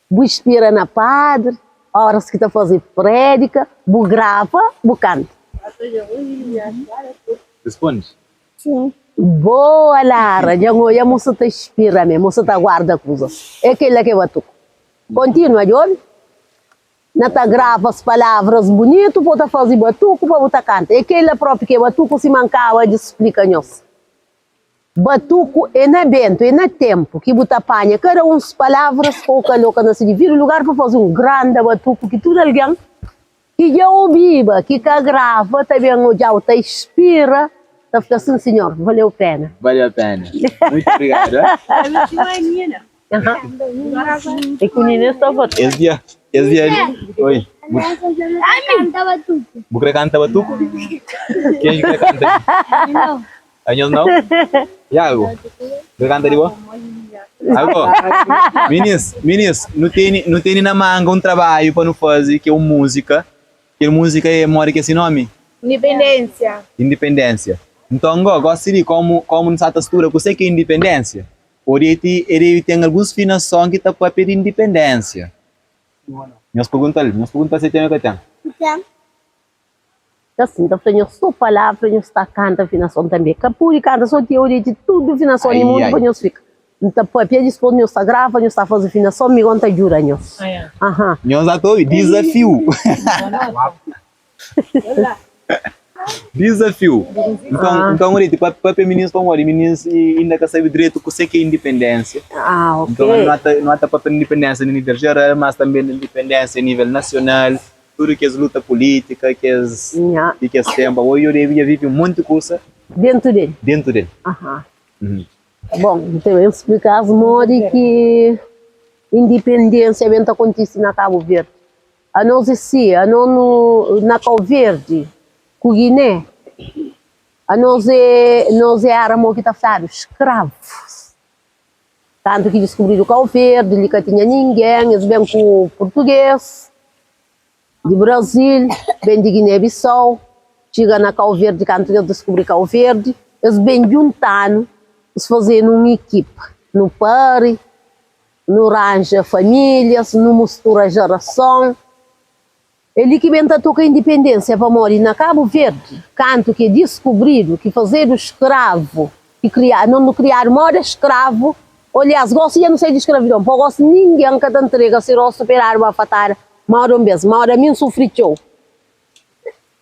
Bu inspira na padri óras ki ta faze prédika, bu grava, bu kanta. Responde. Sim. Boa Lara, dja N odja mo sa ta inspira me, mo sa ta guarda kuzas. É kel-la ki é batuku. Kontinua djobe, na ta grava as palavras bunitu pa bu ta faze batuku pa bu ta kanta. É kel-la propi ki é batuku sima N kaba di splika nhos. Batuku é na bentu, é na tenpu ki bu ta panha kada uns palavras pa bu kaloka na se dividu lugar pa faze un granda batuku ki tudu algen ki dja obiba, ki ka grava ta ben odjau, ta inspira, ta fla sin sinhor, valeu pena. Valeu pena. Muito obrigado. É ku Nina sta batuku. Es dia, es dia. Oi. Bu, Kanta batuku. bu kre kanta batuku? Ken ki kre kanta? Anhos nau? Iago, kre kanta di bo? Ago, minis, minis, nu tene, nu tene na manga un trabadju pa nu faze ki é un múzika. Kel múzika é modi ki é se nomi? Independência. Independência. Nton, go, gosi di komu, komu nu sa ta studa kuse ki é independência, Odete e debe ten alguns finason ki ta papia di independência. Nhos pergunta-l, nhos pergunta-l si ten o ka ten. Ten. Asin, ta fla nhos so palavra, nhos ta kanta finason tanbe. Ka pudi kanta so ti Odete, tudu finason di Ai, mundu ai. pa nhos fika. N ta papia, dispos nhos ta grava, nhos ta faze finason, mi gon ta djuda nhos. Aha. Nhos ata obi? Dizafiu! Dizafiu! Nton, nton Odete, papia mininus pamodi mininus inda ka sabe dretu kuse ki é independência. Ah, ok. Nton, no ata, no ata papia di independência na nível jeral, mas tanbe na independência a nível nasional, tudu kes luta pulítika, kes Nha. di kes tenpu. Abo, yo debe dja vive un monti kusa Dentu del. dentu del. Aha. Bon, N ta ben splika-s modi ki indipendénsia ben ta kontise na Kabu Verdi. Anos é si, anos nu na Kau Verdi ku Giné, anos é nos é éra mo ki ta fladu skravus. Kantu ki diskubridu Kau Verdi, li ka tinha ningen, es ben ku purtugês di Brazil, ben di Giné-Bisau, txiga na Kau Verdi, kantu ki es diskubri Kau Verdi, es ben djuntanu, es fazenu un ekipa, nu pari, nu ranja famílias, nu mustura jerason. É li ki ben ta toka indipendênsia, pamodi na Kabu Verdi, kantu ki é diskubridu ki fazedu skravu, ki kriadu, nos nu kriadu moda skravu, oliás, gosi dja nu sai di skravidon, pa gosi ningen ka ta ntrega si rostu pa e dadu bafatada moda un bes, moda mi N sufri txeu,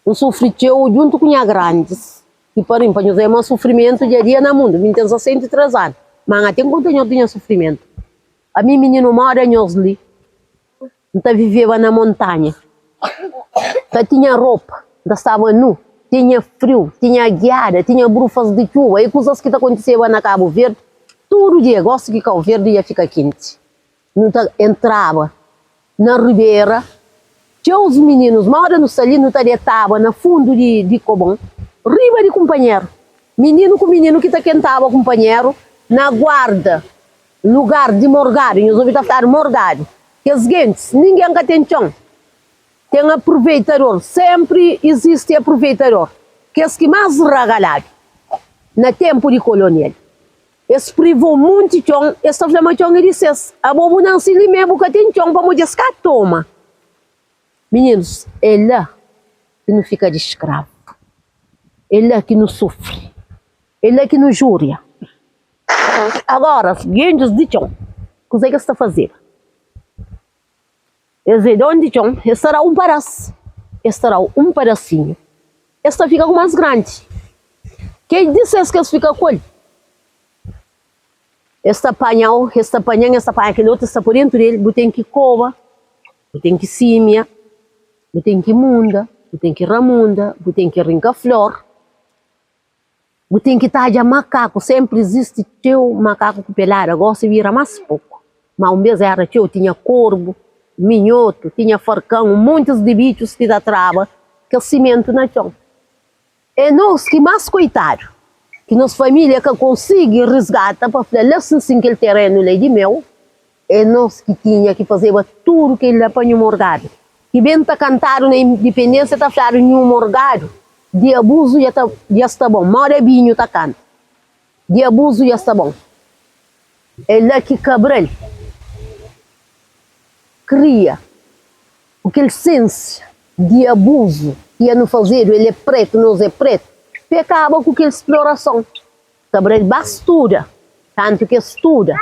N sufri txeu djuntu ku nha grandis ki parin, pa nhos oia ma sufrimentu dja dia na mundu, mi N ten 63 anu, ma N ka ten konta nhos di nha sufrimentu, ami mininu moda nhos li. N ta viveba na montanha, ka tinha ropa, N ta staba nu, tinha friu, tinha giada, tinha brufas di txuba i kuzas ki ta kontiseba na Kabu Verdi tudu dia. Gosi ki Kau Verdi dja fika kenti, nu ta entraba na ribera, txeus mininus, moda nu sta li, nu ta detaba na fundu di kobon, riba di kunpanheru, mininu ku mininu ki ta kentaba kunpanheru na guarda lugar di morgadu, nhos obi ta fladu morgadu. Kes gentis, ningen ka ten txon, ten apruveitador, senpri izisti apruveitador, kes ki más ragaladu na tenpu di kolonial. Es privou munti txon, es ta fla ma txon é di ses. Abo bu nansi li mé, bu ka ten txon pamodi es ka toma. Mininus, é la ki nu fika di skravu, é la ki nu sufri, é la ki nu júria. Agora, gentis di txon, kuzê ki es ta fazeba? Es é don di txon, es ta da-u un padás, es ta da-u un padasinhu, es ta fika ku más grandi. Kel di ses ki es fika ku el, es ta panha-u, es ta panha-m, es ta panha kel otu, es ta poi dentu di el, bu ten ki koba, bu ten ki símia, bu ten ki munda, bu ten ki ramunda, bu ten ki rinka flor. Bu ten ki tadja makaku, senpri izisti txeu makaku ku pelada, gosi bira mas poku, ma un bes era txeu, tinha korbu, minhotu, tinha farkan, un montis di bitxus ki ta traba kes simentu na txon. E nos ki mas koitadu, ki nos familia ka konsigi risgata pa fla la sin sin kel terenu la e di meu, e nos ki tinha ki fazeba tudu kel la pa nhu morgadu, ki ben ta kantadu na indipendensia ta fladu nhu morgadu Di abuzu dja ta dja sta bon. Moda binhu ta kanta. Di abuzu dja sta bon. É la ki Cabral kria ku kel sensia di abuzu ki ia nu fazedu, el é pretu, nos é pretu, pa e kaba ku kel splorason. Cabral ba studa, kantu ki e studa,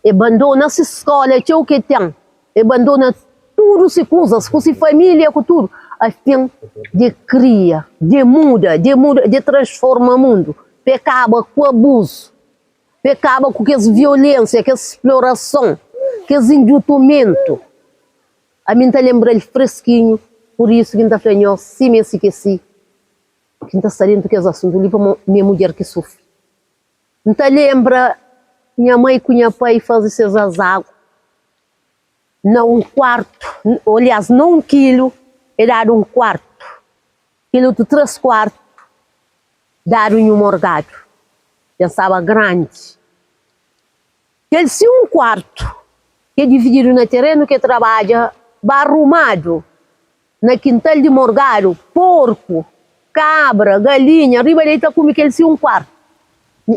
e bandona si skola txeu ki e ten, e bandona tudu si kuzas, ku si familia, ku tudu, a fin di kria, di muda, di muda, di transforma mundu, pa e kaba ku abuzu, pa e kaba ku kes violensia, kes splorason, kes indjutumentu. Ami N ta lenbra-l freskinhu, pur isu ki N ta fla nhos, sima e si ki e si. Ki N ta sta dentu kes asuntu li pamo mi é mudjer ki sufri. N ta lenbra nha mai ku nha pai faze ses azagu na un kuartu, aliás na un kilu e dadu un kuartu, kel otu 3 kuartu dadu nhu morgadu, dja staba grandi. Kel si un kuartu ki é divididu na terenu ki e trabadja ba rumadu na kintal di morgadu, porku, kabra, galinha, riba di ei ta kume kel si un kuartu.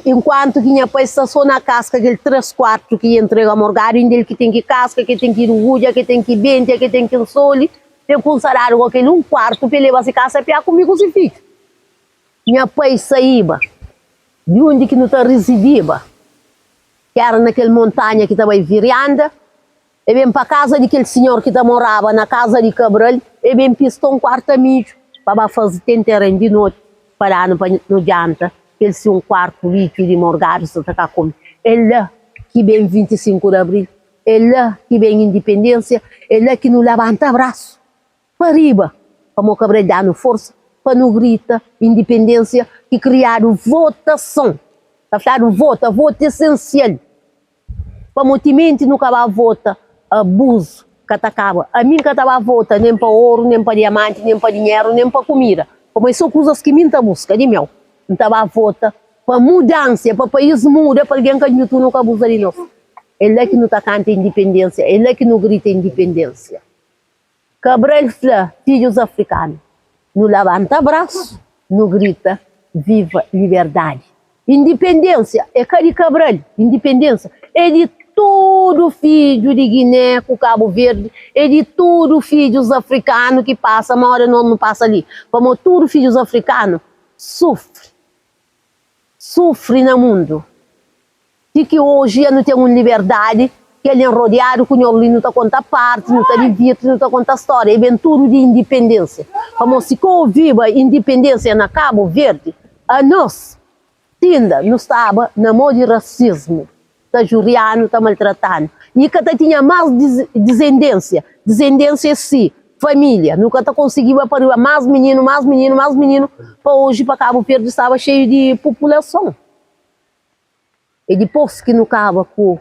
Enkuantu ki nha pai sta so na kaska kel 3 kuartu ki e ntrega morgadu, inda el ki ten ki kaska, ki ten ki rugudja, ki ten ki bentia, ki ten ki nsoli, ten ku nsadadu ku kel un kuartu pa e leba si kasa pa e kume ku si fidju. Nha pai saiba di undi ki nu ta rizidiba, ki era na kel montanha ki ta bai Virianda, e ben pa kaza di kel sinhor ki ta moraba na kaza di Kabral, e ben pista un kuarta midju pa ba faze tenteren di noti pa da-nu pa nu djanta, kel si un kuartu bitxu di morgadu sa ta ka kume. É la ki ben 25 di abril, é la ki ben indipendensia, é la ki nu labanta brasu pa riba, pamo Kabral da-nu forsa pa nu grita indipendensia ki kriadu votason. Ta fladu vota, vota é esensial. Pamo timenti nu ka ba vota, abuzu ka ta kaba. Ami N ka ta ba vota nen pa oru, nen pa diamanti, nen pa dinheru, nen pa kumida, pamo é so kuzas ki mi N ta buska di meu. N ta ba vota pa mudansia, pa país muda, pa algen ka njutu-nu, ka abuza di nos. É la ki nu ta kanta indipendênsia, é la ki nu grita indipendênsia. Cabral fla fidjus afrikanu, Nu labanta brasu, nu grita, Viva liberdadi! Indipendênsia é ka di Cabral, indipendênsia é di tudu fidju di Guiné ku Kabu Verdi, é di tudu fidjus afrikanu ki pasa moda nos nu pasa li, pamodi tudu fidjus afrikanu sufri, sufri na mundu. Ti ki oji ya nu ten un liberdadi ki algen rodiadu ku nhos li nu ta konta parti, nu ta divirti, nu ta konta stória i ben tudu di indipendênsia. Pamodi si ka oviba indipendênsia na Kabu Verdi, anos tinda nu staba na mô di rasismu, ta jurianu, ta maltratanu i ka ta tinha más disendênsia. Disendênsia é si família. Nu ka ta konsigiba pariba más mininu, más mininu, más mininu pa oji pa Kabu Verdi staba xeiu di populason. É dipôs ki nu kaba ku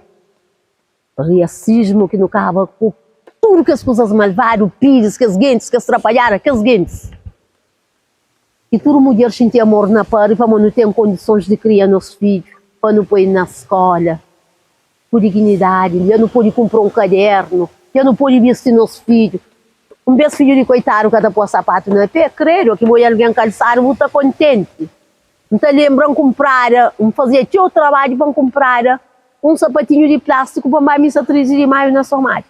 riasismu, ki nu kaba ku tudu kes kuzas malvadu, piris, kes gentis, kes trapadjada, kes gentis ki tudu mudjer xinti amor na pari pamodi nu ten kondisons di kria nos fidju pa nu poi na skóla ku dignidadi, dja nu pode kunpra un kadernu, dja nu pode bisti nos fidju. Un bês fidju di koitadu ka ta poi sapatu na pé, kredu, ki bo é algen kalsadu bu ta kontenti. N ta lenbra N kunprada, N fazia txeu trabadju pa N kunprada un sapatinhu di plástiku pa N ba misa 13 di maiu na Somada.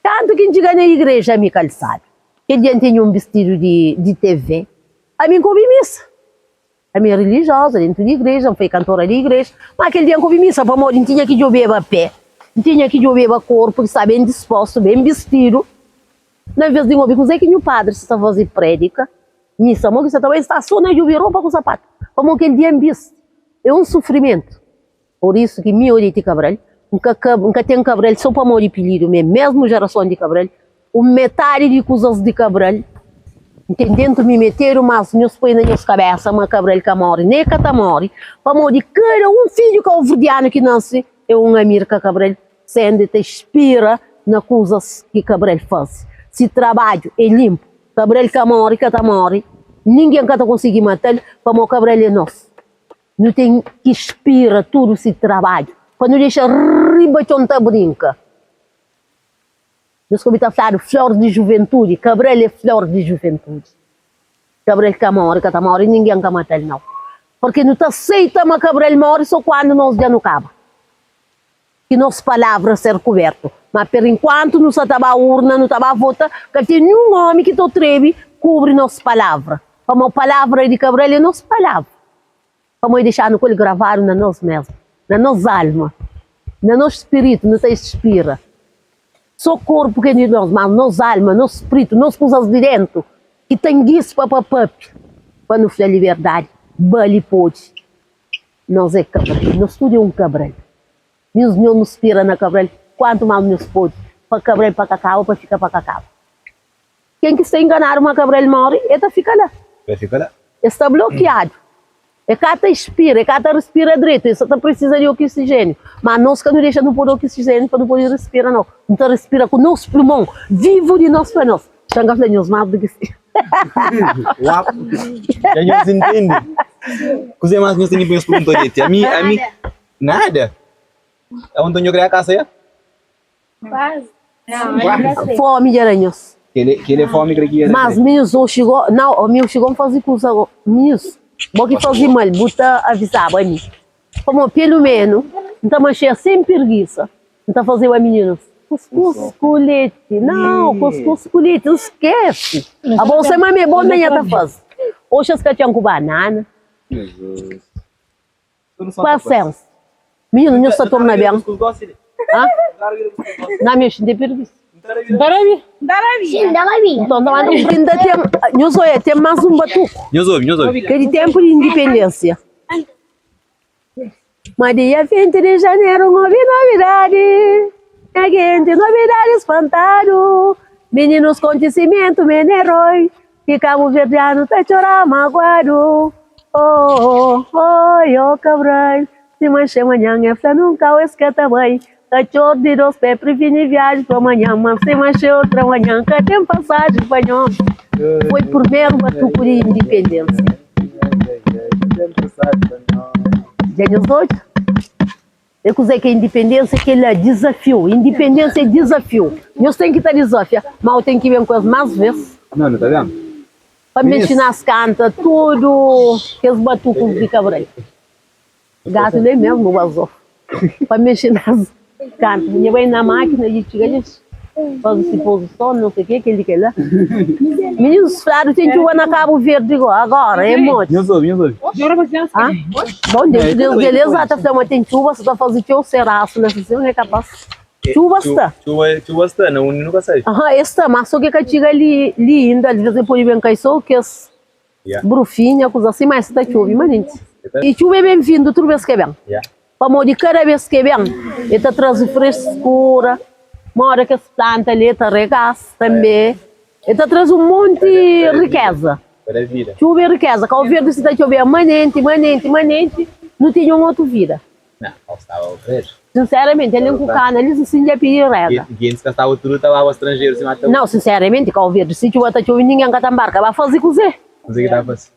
Kantu ki N txiga na igreja ami kalsadu. Kel dia N tinha un bistidu di di TV. Ami N ka obi misa. Ami é rilijoza dentu di igreja, N foi kantora di igreja, má kel dia N ka obi misa pamodi N tinha ki djobeba pé, N tinha ki djobeba korpu ki sta ben dispostu, ben bistidu. Na vez di N obi kuzê ki nhu padri sta faze prédika, Missa, mo ki sa ta bai sta so na djubi ropa ku sapatu, pamo kel dia N bisti é un sufrimentu. Por isu ki mi Odete Cabral, N ka N ka ten Cabral so pamodi pilidu, mi é mesmu jerason di Cabral, un metadi di kuzas di Cabral N ten dentu mi metedu, mas nhos poi na nhos kabesa ma Cabral ka mori, ne ka ta mori, pamodi kada un fidju kauverdianu ki nase é un Amílcar Cabral, sende ta inspira na kuzas ki Cabral faze. Si trabadju é linpu. Cabral ka mori ka ta mori ninguém ka ta consigui matal pamo Cabral é nos nu tem ki spira tudo si trabadju pa nu dexa riba txon ta brinca nhos ka obi ta fladu flor di juventude Cabral é flor di juventude Cabral ka mori ka ta mori ninguém ka matal nau porque nu ta aceita ma Cabral mori so quando nos dja nu caba. Ki nos palavra ser kubertu. Ma perinkuantu nu sa ta ba urna, nu ta ba vota, ka ten niun omi ki ta otrebi kubri nos palavra. Pamó palavra di Cabral é nos palavra. Pamó e dexa-nu ku el gravadu na nos mesmu, na nos alma, na nos spiritu, nu ta inspira. So korpu ki é di nos, mas nos alma, nos spritu, nos kuzas di dentu ki ta ngispa pa papia, pa nu fla liberdadi, bali pode. Nos é Cabral, nos tudu é un Cabral. Nhos nhos nu spira na Cabral kuantu más nhos pode pa Cabral pa ka kaba, pa fika pa ka kaba. Ken ki sta inganadu ma Cabral móre, e ta fika la. Ta fika la. E sta blokiadu. E ka ta ispira, e ka ta rispira dretu, e sa ta prisisa di okisijéniu. Má nos ka nu dexa nu pode okisijéniu pa nu pode rispira, nau. Nu ta rispira ku nos plumon, vivu di nos pa nos. Xa N ka fla nhos más di ki si. Uau! Dja nhos intende? Kuzê más nhos tene pa nhos pergunta Odete? Ami, ami, nada. A Antonio kre a kasa ya? Quase. Quase. Fome dja da nhos. Kele, kele fome kre ki era. Mas minhos o chegou, não, o meu chegou fazer coisa, minhos, bo que fazer mal, buta avisava a mim. Pamo pelo menos, N ta manxia sem preguiça. N ta fazeba mininas kuskus ku leti. Nau, kuskus ku leti, N skese. Abo se mame bo na nha ta faze. Oxi es ka txan ku banana. Pasensa. Mininu, nhos ta torna ben. Ha? Na mi oxi N ten pirgisa. Nton, ta manda un brinda ten, nhos oia, ten mas un batuku. Nhos obi, nhos obi. Ke di tenpu di indipendensia. Ma dia 20 di janeru N obi novidadi Nha genti, novidadi spantadu Mininus kontisimentu m'é n'eroi Ki kabuverdianu ta txora maguadu. Oh, oi, oh, Cabral, si manxe manhan é fla nunca es ka ta bai. Katxor di dos pé privini viaji pa manhan, ma si manxe outra manhan ka ten pasaji pa nho. Foi purmeru batuku di indipendénsia. Dja nhos odja? É kuzê ki é indipendénsia? Kel-la, dizafiu. Indipendénsia é dizafiu. Nhos ten ki ta dizafia, má u ten ki ben ku es más vês. Não, nu ta ben. Pa mi inxina-s kanta tudu kes batukus di Cabral. Gatu li é mesmu bazof. Pa mi inxina-s kanta. Nha bai na mákina i txiga li, faze si pozison, não sei o quê, kel-li, kel-la. Mininus fladu ten txuba na Kabu Verdi go, agora é modi? Nhos obi, nhos obi. Ah? Bom, dentro des beleza, ta fla ma ten txuba, su ta faze txeu serasu la, si é kapaz. Txuba sta. Txuba, txuba sta na undi nu ka sabe. Aha, es sta, mas so ke ka txiga li, li inda, alvês e pode ben kai so kes brufinha, kuza asi, mas sta txobe manenti. I txuba é ben-vindu tudu bes ke ben, pamodi kada bes ke ben e ta traze freskura, moda kes planta li e ta regas tanbe, e ta traze un monti rikeza. Txuba é rikeza, Kau Verdi si ta txobe manenti, manenti, manenti, nu tinha un otu vida. Não, eu estava preso. Sinceramente, além ku cana ali, sim dja pidi rega. Gente que estava tudo estava estrangeiro se mata. Não, sinceramente, Cabo Verde, se txuba ta txobe, ninguém ka ta embarca. Ba faze kuze? Kuze ki ta faze?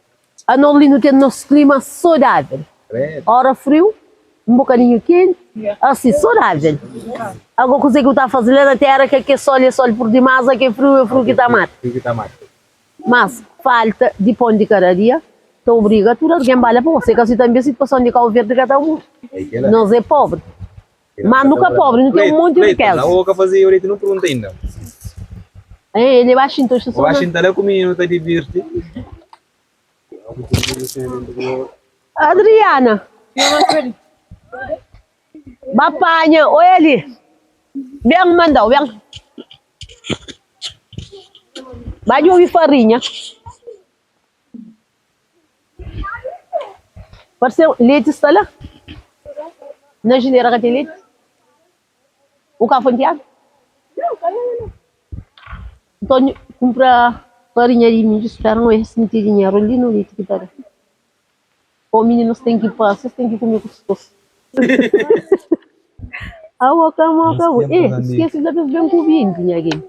Anos li nu ten nos clima saudável. Ora frio, um bocadinho quente, assim, saudável. Agora kuze ki bu ta faze la na terra que é sol é sol por demais, aqui é frio é frio ki ta mata. Frio ki ta mata. Mas, falta di pon di kada dia ta obriga tudu algen bala pa bo. Se ka si tanbe, situason di Kau Verdi ka ta muda. Nos é pobri, mas nu ka pobri, nu ten un monti di rikeza. El é baxinhu, nton Adriana, ba panha, oi ali, ben mandau, ben. Ba djobe farinha. Parse leti sta la. Na jilera ka ten leti? U ka fontiadu? Nton kunpra farinha di midju, spera un es miti dinheru li no leti ki ta da. Ô mininus ten ki pasa, es ten ki kume kuskus. Awo ka mo ka bu. Eh, skese da bes ben ku 20 nha genti.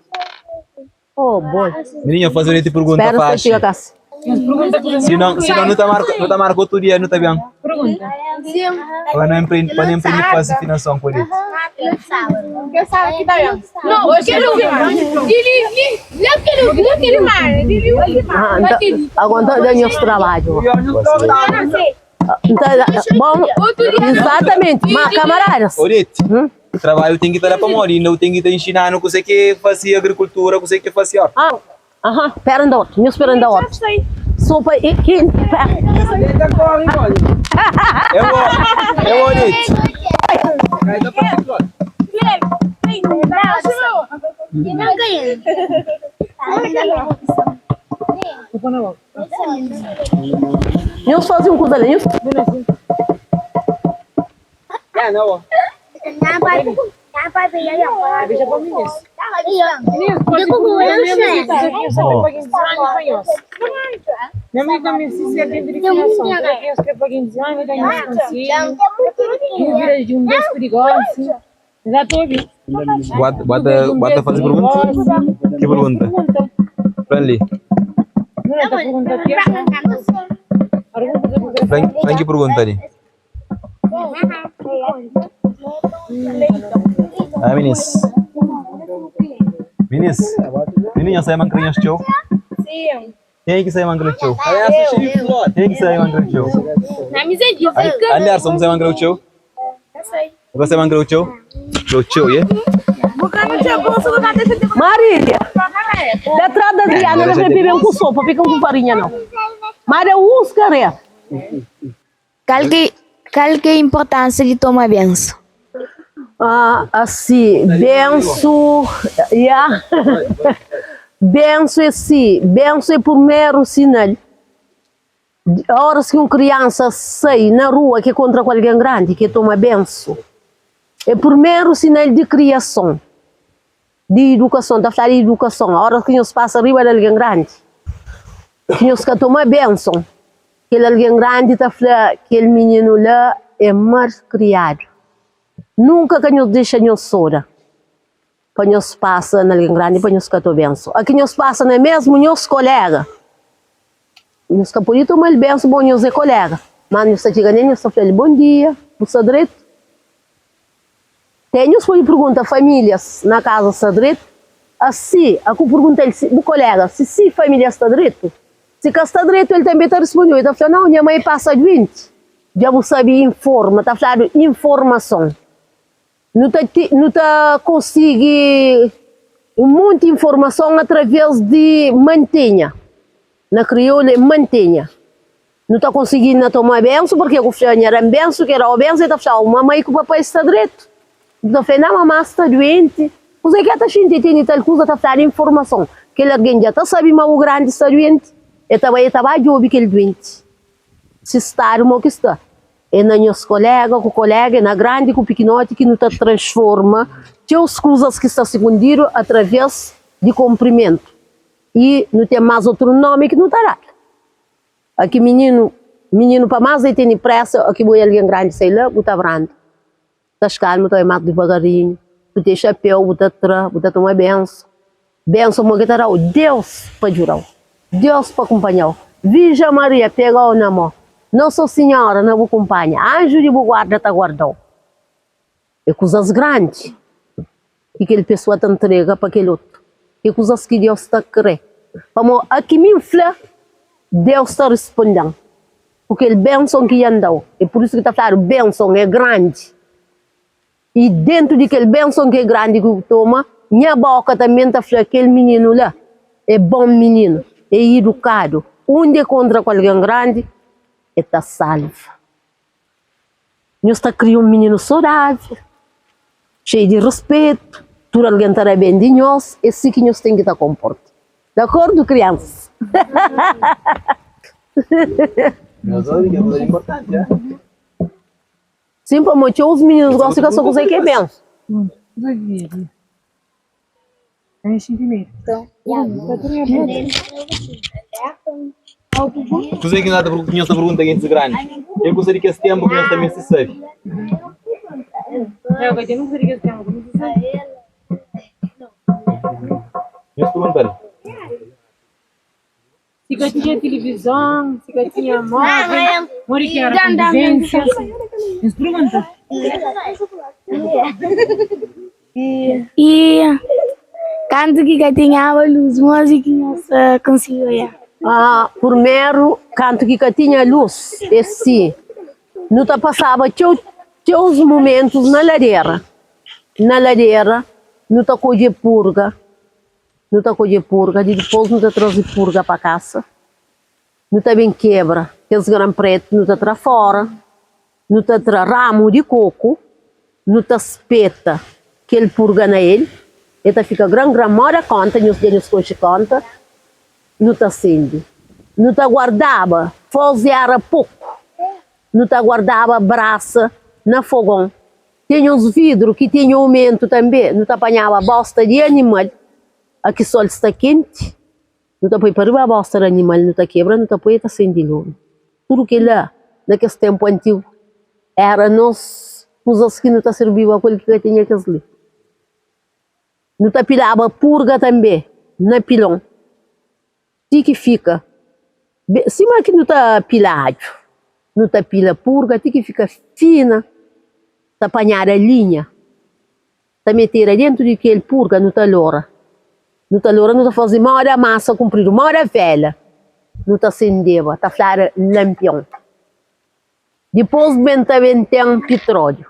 Oh boy. Mininha faze leti pergunta Espera faxi. txiga kasa. Si não, si não, nu ta marca, nu ta marca outro dia, nu ta ben. Pa não empreende, pa não empreende faze finação com leti. Ah, nta, agora da nhos trabadju. Nta, bom, exatamente, ma camaradas. Odete, Hum? trabalho tem que estar pa modi, não tem que estar ensinando como é que fazia agricultura, como é que fazia horta. Ah, aham, pera anda outro, nhos pera anda outro. Sopa e quente, pera. Eu vou, eu vou, Odete. Nhos faze un kuza la, nhos. Bota, bota, bota fazer pergunta? Que pergunta? Fala ali. Fala que pergunta ali. Ah, minis. Minis. Mininha, sai mancrinhas txeu? Sim. Quem é que sai mancrinha txeu? Quem é que sai mancrinha txeu? Anderson, sai mancrinha txeu? Você mancrinha txeu? Txeu, yeah? Marília, da atrás da Adriana, ela vai beber com sopa, fica com farinha não. Maria, uns caré. Kal ki, kal ki é inportánsia di toma bensu? Ah, asi, bensu, ya, bensu é si, bensu é purmeru sinal. Óras ki un kriansa sai na rua ki kontra ku algen grandi ki toma bensu, é purmeru sinal di kriason, di idukason. Ta fladu idukason, óras ki nhos pasa riba di algen grandi, ki nhos ka toma benson. Kel algen grandi ta fla, Kel mininu la é malkriadu. Nunka ka nhos dexa nhos soda pa nhos pasa na algen grandi pa nhos ka to bensu. A ki nhos pasa na mesmu nhos kolega, nhos ka pode toma-l bensu, bo nhos é kolega, ma nhos ta txiga nel nhos ta fla-l, Bon dia, bu sta dretu? Te nhos pode pergunta famílias na kaza sta dretu? Asi, a ku pergunta-l si bu kolega si si família sta dretu. Si ka sta dretu, el tanbe ta responde-u, el ta fla, Nau, nha mai pasa duenti. Dja bu sabe informa, ta fladu informason. Nu ta nu ta konsigi un monti informason atraves di mantenha. Na kriolu é mantenha. Nu ta konsigi na toma bensu, purke ku fla nha da-m bensu, ke da-u bensu, el ta fla-u mamai ku papai sta dretu. Nu ta fla, na mamá sta duenti. Kuzê ki el ta xinti? El tene tal kuza, ta fladu informason. Kel algen dja ta sabe ma u grandi sta duenti, el ta bai el ta ba djobe kel duenti. Si stadu mo ki sta. É na nhos kolega ku kolega, é na grandi ku pikinoti ki nu ta transforma txeus kuzas ki sta sikundidu atraves di konprimentu. I nu ten más otru nomi ki nu ta dadu. Aki mininu, mininu pa más el tene presa, aki bo é algen grandi sai la, bu ta branda. Ta skalma, ta bai más divagarinhu, bu ten xapéu, bu ta tra, bu ta toma bensu. Bensu mo ki ta da-u Deus pa djuda-u, Deus pa kunpanha-u. Virja Maria pega-u na mô, Nosa Sinhora na bu kunpanha, anju di bu guarda ta guarda-u. É kuzas grandi ki kel pesoa ta ntrega pa kel otu, é kuzas ki Deus ta krê. Pamodi a ki mi N fla, Deus ta responde-m ku kel benson ki N da-u. É pur isu ki ta fladu, benson é grandi. I déntu di kel benson ki é grandi ki bu toma, nha bóka tanbê ta fla, Kel mininu la é bon mininu, é idukadu. Undi el kontra ku algen grandi, el ta salva. Nhos ta kria un mininu saudável, xeiu di ruspetu, tudu algen ta da ben di nhos, é si ki nhos ten ki ta konporta. Di akordu, kriansas? Sin, pamodi txeu mininus gosta di ka so kuzê ki é bensu. Kuzê ki nhos ta pergunta gentis grandi? Kel kuza di kes ténpu ki nhos ta meste sabe. Nhos pergunta-l. Si ka tinha tilivizon, si ka tinha móvel, modi ki éra konvivénsia? Nhos pergunta. I kantu ki ka tinhaba lus, modi ki nhos ta konsigi oiá? Ah, purmeru, kantu ki ka tinha lus, é si, nu ta pasaba txeu, txeus mumentus na ladera. Na ladera, nu ta kodje purga. Nu ta kodje purga di dipôs nu ta traze purga pa kasa. Nu ta ben kebra kes gran pretu, nu ta tra fóra, nu ta tra ramu di koku, nu ta speta kel purga na el, el ta fika gran gran móda kónta, nhos dja nhos konxe kónta, nu ta sende. Nu ta guardaba, fózi éra poku, nu ta guardaba brasa na fogon. Tinha uns vidru ki tinha omentu tanbe, nu ta panhaba bosta di animal, a ki sol sta kenti, nu ta poi pa riba bosta di animal, nu ta kebra, nu ta poi e ta sendi lumi. Tudu kila na kes tenpu antigu era nos kuzas ki nu ta sirbiba ku el ki ka tinha kes li. Nu ta pilaba purga tanbe na pilon. Ti ki fika sima ki nu ta pila adju, nu ta pila purga ti ki fika fina, ta panhada linha, ta meteda dentu di kel purga, nu ta lora, nu ta lora, nu ta faze moda masa kunpridu, moda vela, nu ta sendeba, ta flada lampion. Dipôs ben ta ben ten pitróliu.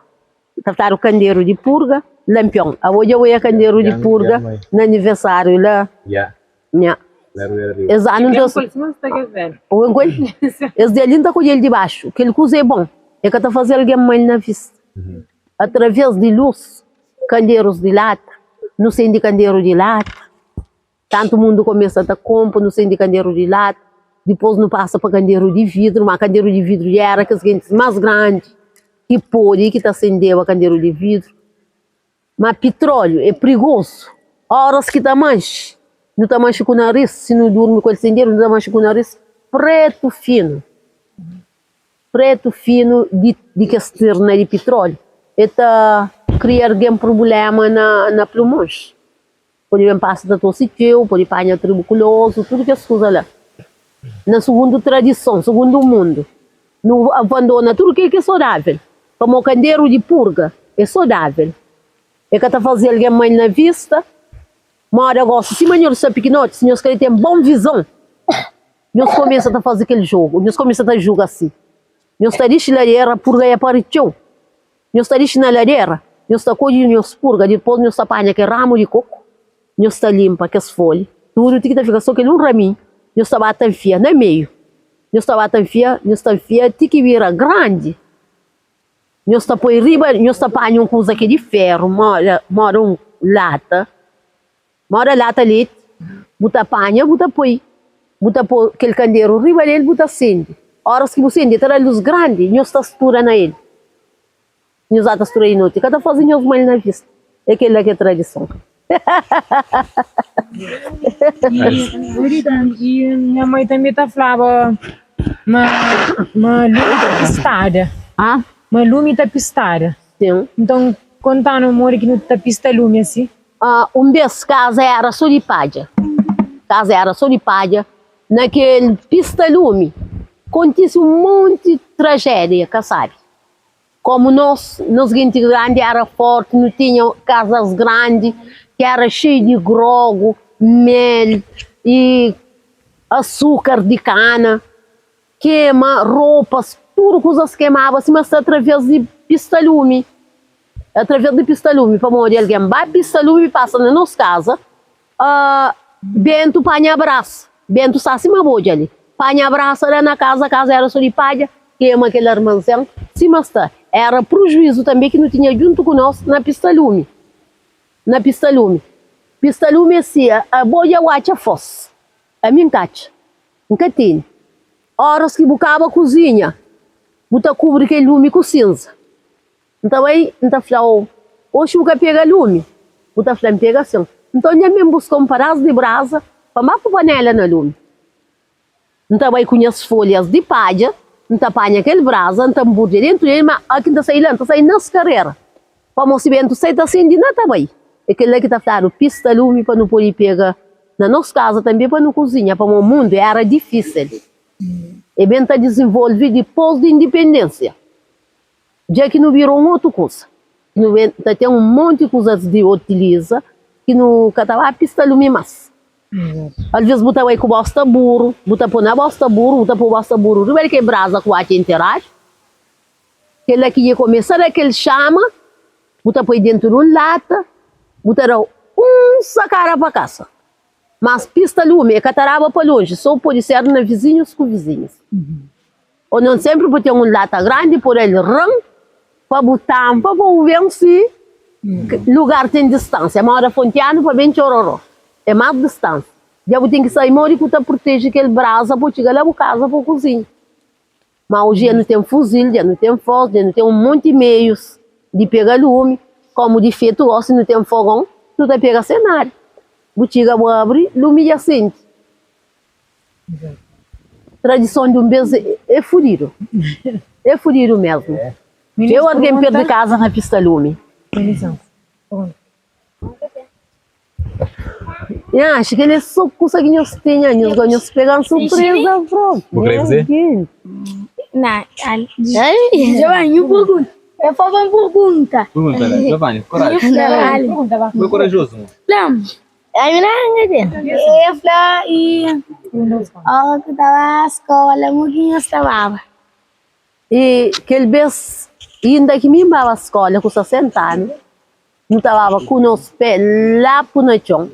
Ta fladu kanderu di purga, lampion. Abo dja oia kanderu di purga na aniversáriu la? Nha. Es anu N ta. Oi ku el? Es dia li N ta kodje-l di baxu. Kel kuza é bon. E ka ta faze algen mal na vista. Através di lus, kanderus di lata, nu sende kanderu di lata. Kantu mundu kumesa ta konpo, nu sende kanderu di lata, dipôs nu pasa pa kanderu di vidru, má kanderu di vidru dja éra kes gentis más grandi ki pode ki ta sendeba kanderu di vidru. Má pitróliu é prigozu, óras ki ta manxe, nu ta manxe ku naris, si nu durmi ku el sendedu, nu ta manxe ku naris prétu finu. Pretu finu di di kes tirna di pitróliu e ta kria argen prubléma na na plumons. Pode ben pasa ta tosi txeu, pode panha tribukulozu, tudu kes kuza la. Na sugundu tradison, sugundu mundu, nu abandona tudu kel ki é sodável, pamodi kanderu di purga é sodável, e ka ta faze algen mal na vista. Moda gosi, sima nhos sta pikinoti, si nhos krê ten bon vizon, nhos kumesa ta faze kel jogu, nhos kumesa ta juga si. Nhos ta dixi ladera, purga ya pari txeu. Nhos ta dixi na ladera, nhos ta kodje nhos purga, dipôs nhos ta panha kel ramu di koku, nhos ta linpa kes folha tudu ti ki ta fika sô kel un raminhu, nhos ta ba ta nfia na meiu, nhos ta ba ta nfia, nhos ta nfia ti ki bira grandi, nhos ta poi riba, nhos ta panha un kuza ki é di feru, moda moda un lata. Moda lata leti, bu ta panha bu ta poi, bu ta po kel kanderu riba del bu ta sende. Oras ki bu sende el ta da lus grandi, nhos ta studa na el. Nhos ata studa di noti, ka ta faze nhos mal na vista. É kel-la ki é tradison. I nha mai tanbe ta flaba ma ma lumi ta pistada. Ma lumi ta pistada. Nton, konta-nu modi ki nu ta pista lumi asi. Un bês kaza éra sô di padja. Kaza éra sô di padja. Na kel pista lumi kontise un monti trajédia ka sabe. Kómu nos, nos genti grandi éra fórti, nu tinha kazas grandi ki éra xeiu di grogu, mel i asúkar di kana. Kema ropas, tudu kuzas kemaba sima sta através di pista lumi. Através di pista lumi, pamodi algen ba pista lumi pasa na nos kaza, bentu panha brasa, bentu sta sima bodja li, panha brasa la na kaza, kaza era so di padja, kema kel armanzen sima sta. Era prujuizu tanbe ki nu tinha djuntu ku nos na pista lumi, na pista lumi. Pista lumi é si, bodja watxa fos, ami N ka atxa. N ka tene. Óras ki bu kaba kuzinha, bu ta kubri kel lumi ku sinza. N ta bai, N ta fla-u, Oxi bu ka pega lumi? Bu ta fla, N pega sin. Nton, nha ben buska un padás di braza pa N ba pô panéla na lumi. N ta bai ku nhas folhas di padja, N ta panha kel braza, N ta nburdja déntu del, má óki N ta sai la, N ta sai nas karera. Pamodi si bentu sai ta sindi na ta bai. É kel-la ki ta fladu pista lumi pa nu pode pega na nos kaza tanbe pa nu kuzinha pamodi mundu era difisil. E ben ta dizinvolve dipos di indipendensia. Dja ki nu bira un otu kuza. Nu ben ta ten un monti kuzas di utiliza ki nu ka ta ba pista lumi mas. Alvês bu ta bai ku bosta buru, bu ta po na bosta buru, bu ta po bosta buru riba di kel braza ku atxa enteradu. Kel-la ki dja kumesa da kel xama, bu ta poi dentu di un lata, bu ta da un sakada pa kasa. Mas pista lumi e ka ta daba pa lonji, so pode ser na vizinhus ku vizinhus. O non senpri bu ten un lata grandi po da-l ran pa bu tampa pa bu ben si lugar ten distansia. Moda Fontianu pa ben Txororó é mas distansia. Dja bu ten ki sabe modi ku ta proteje kel braza pa bu txiga la bu kaza pa bu kuzinha. Ma oji dja nu ten fuzil, dja nu ten fós, dja nu ten un monti meius di pega lumi. Komu di fetu gosi nu ten fogon, nu ta pega sen nada. Bu txiga bu abri, lumi dja senti. Tradison di un bes é fudidu, é fudidu mesmu. Txeu algen perde kaza na pista lumi. Nha acha kel é so kusa ki nhos tinha nhos go nhos pega-m surpresa propi Bu kre kuze? Na, Giovanni, un pergunta. Eu faço uma pergunta. Pergunta lá, Giovanni, coragem. Bu é corajoso, mo. Fla-m. Ami na ngade. Eu fla e ora que tava na escola, mo que nhos tababa. E kel bes inda ki mi N baba skola ku 60 anu Nu ta baba ku nos pé lapu na txon.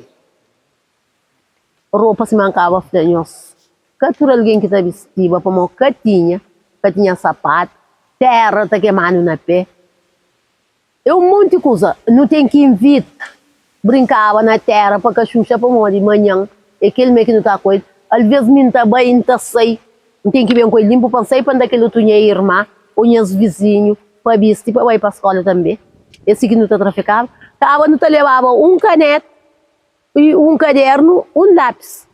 Ropa sima N kaba fla nhos, ka tudu algen ki ta bistiba pamodi ka tinha, ka tinha sapatu, téra ta kemanu na pé. É un monti kuza. Nu ten ki invita brinkaba na téra pa ka xuxa pamodi manhan é kel mé ki nu ta ku el. Alvês mi N ta bai, N ta sai, N ten ki ben ku el linpu pa N sai pa N da kel otu nha irma ô nhas vizinhu pa bisti pa bai pa skola tanbe. É si ki nu ta trafikaba. Kaba nu ta lebaba un kaneta i un kadernu, un lapis.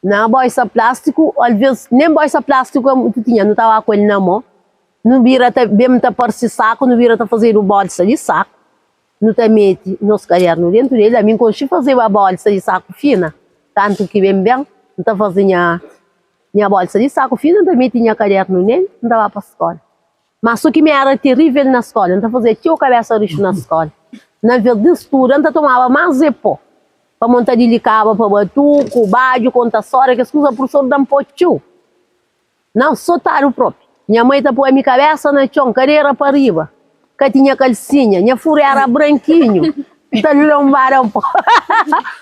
Na boisa plástiku, alvês nen boisa plástiku ka mutu tinha, nu ta ba ku el na mô, nu bira ta ben ta parse saku, nu bira ta fazedu bolsa di saku, nu ta mete nos kadernu dentu del. Ami N konxe fazeba bolsa di saku fina, kantu ki ben ben, N ta faze nha nha bolsa di saku fina, N ta mete nha kadernu nel, N ta ba pa skóla. Má sô ki mi éra terível na skóla, N ta fazia txeu kabésa rixu na skóla. Na vês di studa, N ta tomaba más é pó, pamodi N ta dilikaba pa batuku, badju, konta stória, kes kuza. Profesor da-m pó txeu. Nau, sotadu própi. Nha mai ta poi mi kabésa na txon, kadera pa riba. Ka tinha kalsinha, nha furu éra brankinhu. N ta lonbada pó.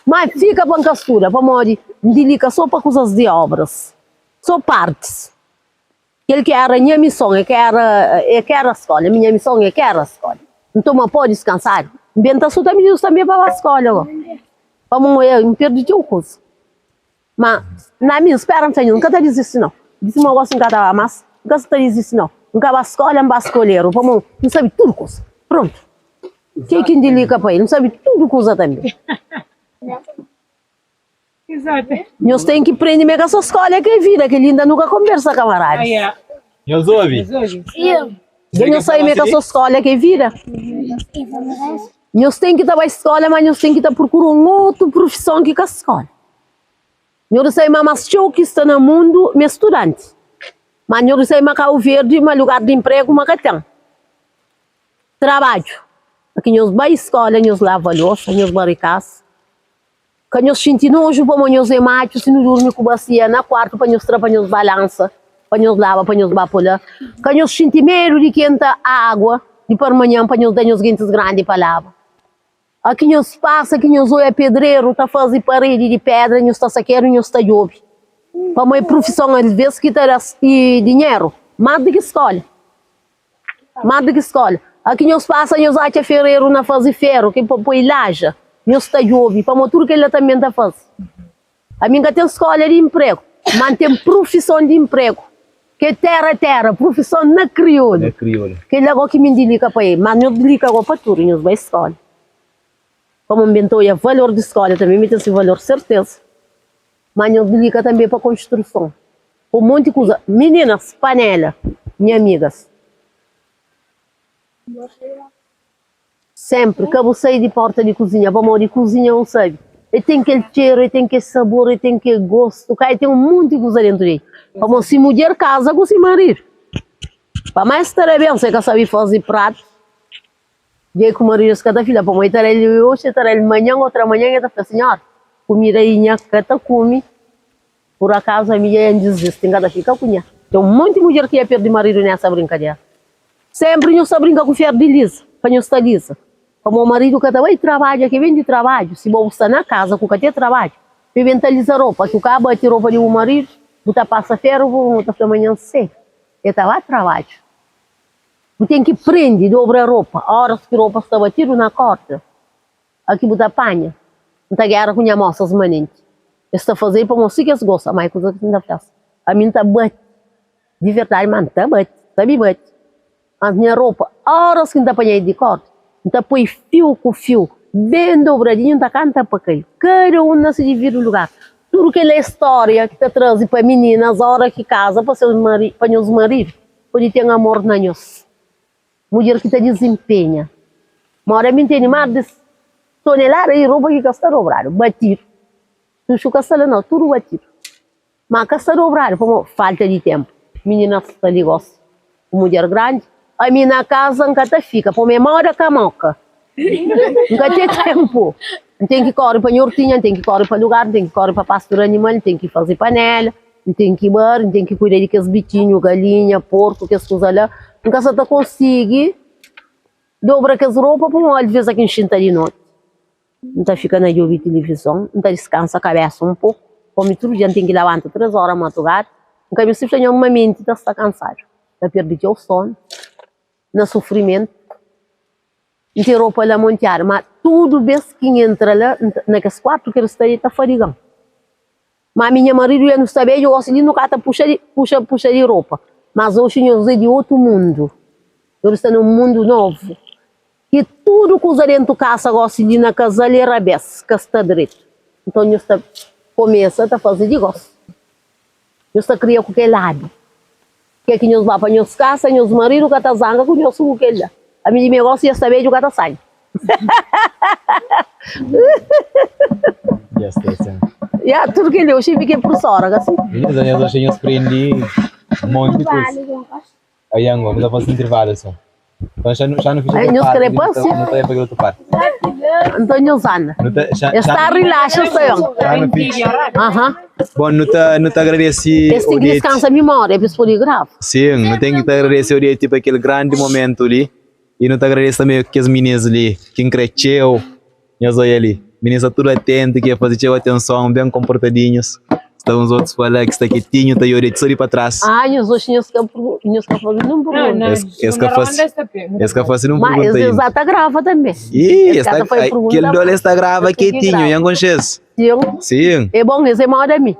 Má fika pa N ka studa, pamodi N dilika sô pa kuzas di óbras, sô partis. Kel ki éra nha mison é ka éra é ka éra skóla Mi nha mison é ka éra skóla N toma pó diskansadu N ben ta suta mininus tanbe pa ba skóla go Pamo N perde txeu kuza Ma na mi N spera N fla nhos N ka ta dizisti nau Di sima gosi N ka ta ba mas N ka ta dizisti nau N ka ba skóla N ba skoleru Pamo N sabe tudu kuza Prontu Ke ki N dilika pa el N sabe tudu kuza tanbe. Nhos ten ki prende ma é ka so skola ki é vida, kel-li inda nu ka konbersa kamaradis. Nhos obi? Dja nhos sabe ma é ka so skola ki é vida? Nhos ten ki ta bai skola, ma nhos ten ki ta prokura un otu profison ki ka skola. Nhos sabe ma mas txeu ki sta na mundu ma é studanti. Ma nhos sabe ma Kabu Verdi ma lugar di inpregu ma ka ten. Trabadju. Pa ki nhos bai skola nhos lava losa, nhos bari kasa. Ka nhos xinti noju pamo nhos é matxu si nu durmi ku basia na kuartu pa nhos tra pa nhos balansa pa nhos laba pa nhos ba po la. Ka nhos xinti medu di kenta agua di parmanhan pa nhos da nhos gentis grandi pa laba. A ki nhos pasa ki nhos oia pedreru ta fazi paredi di pedra nhos ta sakedu nhos ta djobi pamo é prufison alves ki ta da dinheru mas di ki skola. Más di ki skóla. Aki nhos pasa, nhos atxa fereru na faze feru ki pa poi laja. Nhos ta djobe, pamodi tudu kel-la tanbe N ta faze. Ami N ka ten skóla di inpregu, má N ten prufison di inpregu, ki é téra-téra, prufison na kriolu. Kel-la gó ki mi N dilika pa el. Má nhos dilika gó pa tudu, nhos bai skóla. Pamodi N ben ta odja valor di skóla tanbe, mi ten si valor serteza. Má nhos dilika tanbe pa konstruson. Un monti kuza. Mininas, panela, nha amigas. Sempri ka bu sai di porta di kuzinha, pamodi kuzinha bu sabi, e ten kel txeru, e ten kel sabor, e ten kel gostu, ka e ten un monti kuza dentu di el. Pamodi si mudjer kaza ku si maridu, pa más sta da ben, si e ka sabi fazi pratu, dja ku maridu es ka ta fila, pamodi e ta da-l oxi, e ta da-l manhan, otra manhan e ta fla, sinhora, kumida i nha ka ta kumi. Pur akazu ami dja N dizisti, N ka ta fika ku nha. Ten un monti mudjer ki dja perdi maridu nesa brinkadera. Senpri nhos ta brinka ku fer di lisa, pa nhos ta lisa. Pamodi maridu ka ta bai trabadja, ke ben di trabadju, si bo bu sta na kaza ku ka ten trabadju, pe ben ta lisa ropa, ki bu ka bati ropa di bu maridu, bu ta pasa feru bu ta fla manhan sedu, e ta ba trabadju. Bu ten ki prende dobra ropa, oras ki ropa sta batidu na korda. A ki bu ta panha? N ta gera ku nha mosas manenti. Es ta faze-l pamodi si ki es gosta. Má é kuza ki N ta fla-s. Ami N ta bati. Di verdadi, má N ta bati. Sabe bati. Mas nha ropa, óras ki N ta panha-l di kórda, N ta poi fiu ku fiu, ben dobradinhu, N ta kanta pa kai. Kada un na se dividu lugar. Tudu kel-la é stória ki ta traze pa mininas óra ki kaza pa seus mari, pa nhos maridu, pode ten amor na nhos. Mudjer ki ta dizinpenha. Mora mi ntende más di tonelada di ropa ki ka sta dobradu, batidu. Tuxu ka sta la nau, tudu batidu. Ma ka sta dobradu pamodi falta di tenpu. Mininas sta li gosi ku mudjer grandi. Ami na kaza N ka ta fika pamodi é moda kamoka. N ka ten tenpu. N ten ki kori pa nha ortinha, N ten ki kori pa lugar, N ten ki kori pa pastu di animal, N ten ki faze panela. N ten ki bari, N ten ki kuida di kes bitxinhu, galinha, porku, kes kuza la. N ka sa ta konsigi dobra kes ropa pamodi alvês ki N xinta di noti, N ta fika na djobe tilivizon, N ta diskansa kabésa un poku, pamodi tudu dia N ten ki labanta três óra madrugada. N ka meste fla nha ma menti ta sta kansadu, ta perde txeu sonu na sufrimentu. N ten ropa la montiadu, ma tudu bês ki N entra la na kes kuartu ki el sta li ta fadiga-m. Ma mi nha maridu dja nu sta bedju gosi li nu ka ta puxa di puxa puxa di ropa mas oxi nhos é di otu mundu nhos sta na un mundu novu ki tudu kuza dentu kasa gosi li na kazal é rabes ka sta dretu nton nhos ta kumesa ta faze di gosi. Nhos ta kria ku kel ladu. Ke ki nhos ba pa nhos kasa, nhos maridu ka ta zanga ku nhos ku kel la. Ami di mi gosi dja sta bedju ka ta sai. Dja sta sin. Ya, tudu kel li oxi mi ki é prusora, ka si? Minus nhos oxi nhos prendi monti kusa. Aí ango, nu ta fasi intervalu asin. Então xa nu xa nu fitxa Aí kel nhos parti kre li, nu ta pasia? nu ta bai pa kel otu parti. Nton nhos anda. Nu ta xa Es xa ta rilaxa sta yon. xa nu fitxa. Aha. Bom, nu ta nu ta agradesi Es ten ki Odete. diskansa mimória pa es pode grava. Sim, nu ten ki ta agradesi Odete pa kel grandi momentu li. I nu ta agradesi tanbe kes minis li ki N kre txeu. Nhos oia li, minis sta tudu atentu, ki faze txeu atenson, ben konportadinhus. Sta uns otus pa la ki sta ketinhu ta oia sô di pa tras. Ah, nhos oxi nhos ka nhos ka faze nun pergunta. Es, es ka fase, es ka fase nun Ma es pergunta es inda. ta grava tanbe. Ih, Es es ka ta, ta faze ai, pergunta kel dol ma es ta grava es ten ki ketinhu, grava. nha konxe-s? Sim. Sim. É bon, es é moda mi.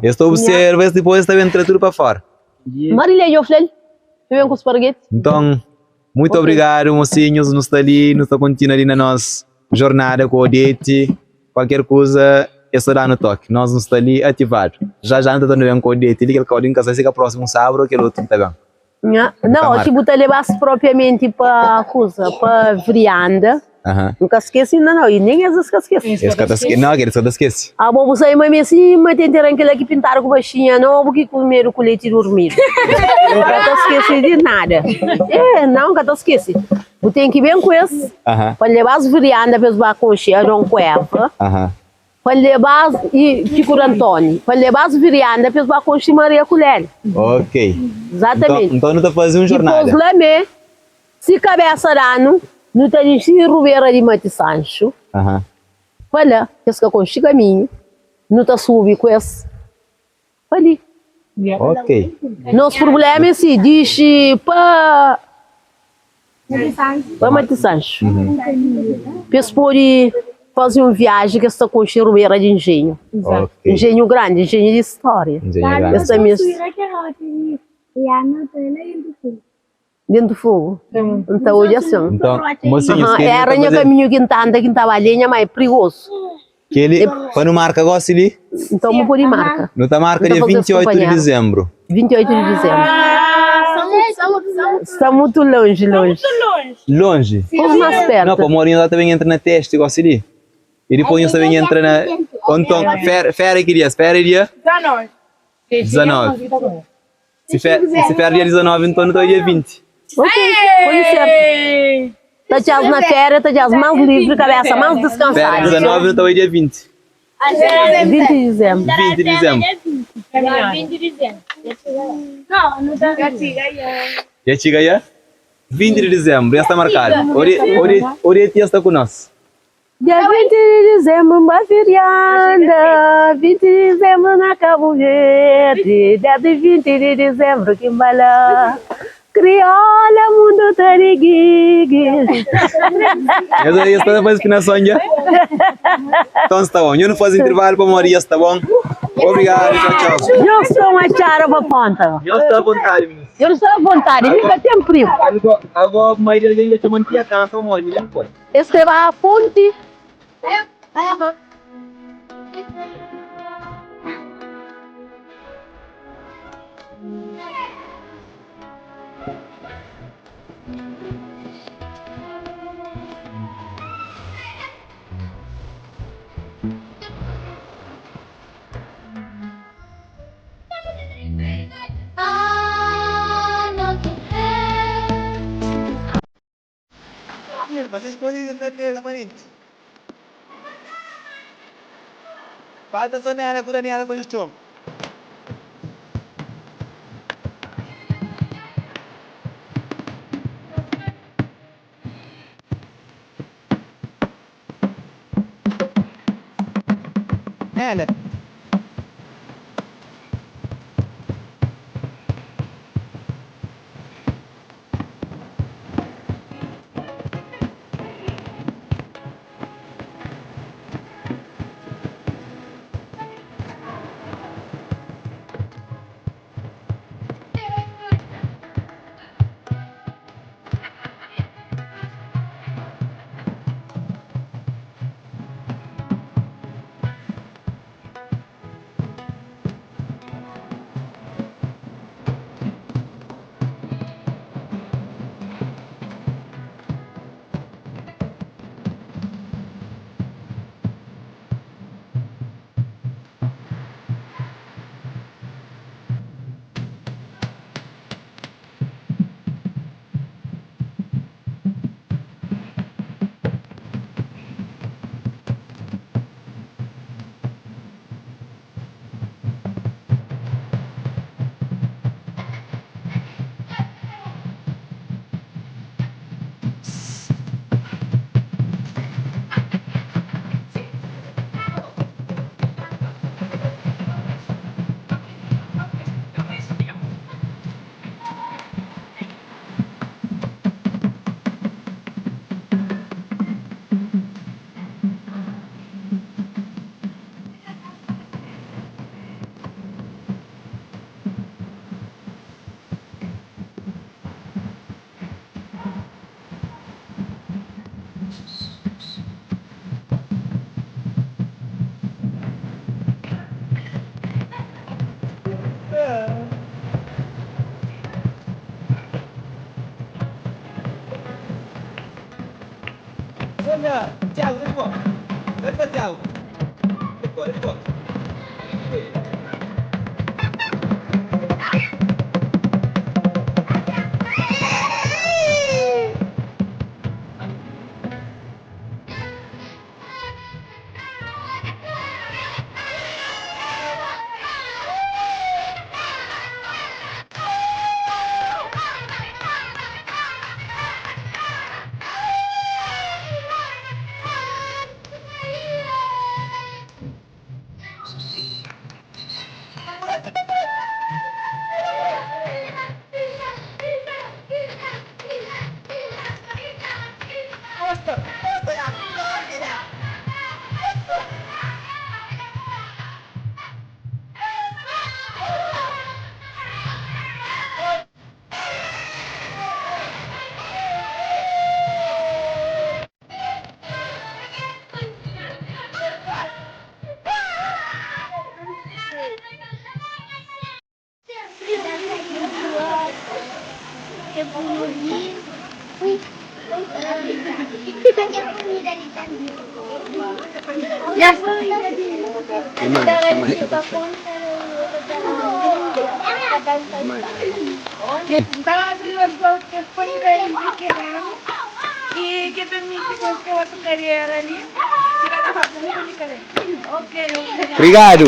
Es ta observa, es dipôs es ta ben tra tudu pa fora. Marília, djo fla-l, djo ben ku spargeti. Nton, mutu Ok. obrigadu mosinhus, nu sta li, nu sta kontinua li na nos jornada ku Odete. Kualker kuza es ta da-nu toki, nos nu sta li ativadu. Já já nu ta torna ben ku Odete li, kel kau di N ka sabe si ka prósimu sábadu ô kel otu ki ta ben. Nha, Nu ta nau, ki marka. bu ta leba-s propriamenti pa kuza, pa vrianda. Aham. N ka skese inda nau, i nen es es ka skese. Es ka ta skese, nau, kel es ka ta skese. Abo bu sai ma mi sima ten teren kila ki pintadu ku baxinha nobu ki kumedu ku leti durmidu. N ka ta skese di nada. E, nau, N ka ta skese. Bu ten ki ben ku es Aham. pa leba-s vrianda pa es ba konxe Adon ku Eva. Aham. Pa leba-s i Tiku di Antoni. Pa leba-s virianda pa es ba konxe Maria ku Lélia. Ok. Exatamente. Nton, nton nu ta faze un jornada. Dipôs la mé, si kabésa da-nu, nu ta dixi Rubera di Mati Sanxu. Aha. Pa la, kes ka konxe kaminhu, nu ta subi ku es pa li. Ok. Nos prubléma é si, dixi pa pa Mati Sanxu, pa es pode faze un viaji ki es ta konxe Rubera di Enjenhu. Ok. Enjenhu grandi, enjenhu di stória. Enjenhu grandi. Es ta meste. Dentu fogu. N ta odja asin. Nton, mosinhus, Aha, kel-li nu era ta nha faze. kaminhu ki N ta anda, ki N ta ba lenha, má é prigozu. Kel-li, pa nu marka gósi li? Nton, bu pode marka. Nu ta marka Nu ta dia faze es 28 di kunpanheru. dizenbru. 28 di dizenbru. Sta mutu lonji, lonji. Lonji? Pôs más Nau, pertu. pamodi nhos ta ben entra na testi gósi li. I dipôs nhos ta ben entra na. Ô nton, féria ki dias? Féria dia? 19. Si fer, si fer dia 19, nton nu ta bai dia 20. Ok, pode ser. Ta txaz na féria, ta txaz más livre, kabesa más Féria diskansadu. 19, nu ta bai dia 20. 20 di dizembru. 20 di dizembru. Dja txiga ya? 20 di dizembru, ya sta markadu. Ori, ori, ori tia sta ku nos. Dia 20 di dizembru N ba firianda 20 di dizembru na Kabu Verdi Desdi 20 di dizembru ki N ba la Kriola mundu ta rigigi. Nhos ya sta ta faze finason dja? Nton sta bon. Nho nu faze intervalu pamodi ya sta bon. Obrigadu, txau txau. Nhos toma txara pa ponta. Nhos sta avontadi, minis. Nhos sta avontadi, mi ka ten prigu. Ago mai di algen dja txoma-m tia kansa pamodi mi dja N pode. Es krê ba ponti. Falta só Nélia ku Daniela pa nhos txoma. Nélia. Obrigadu.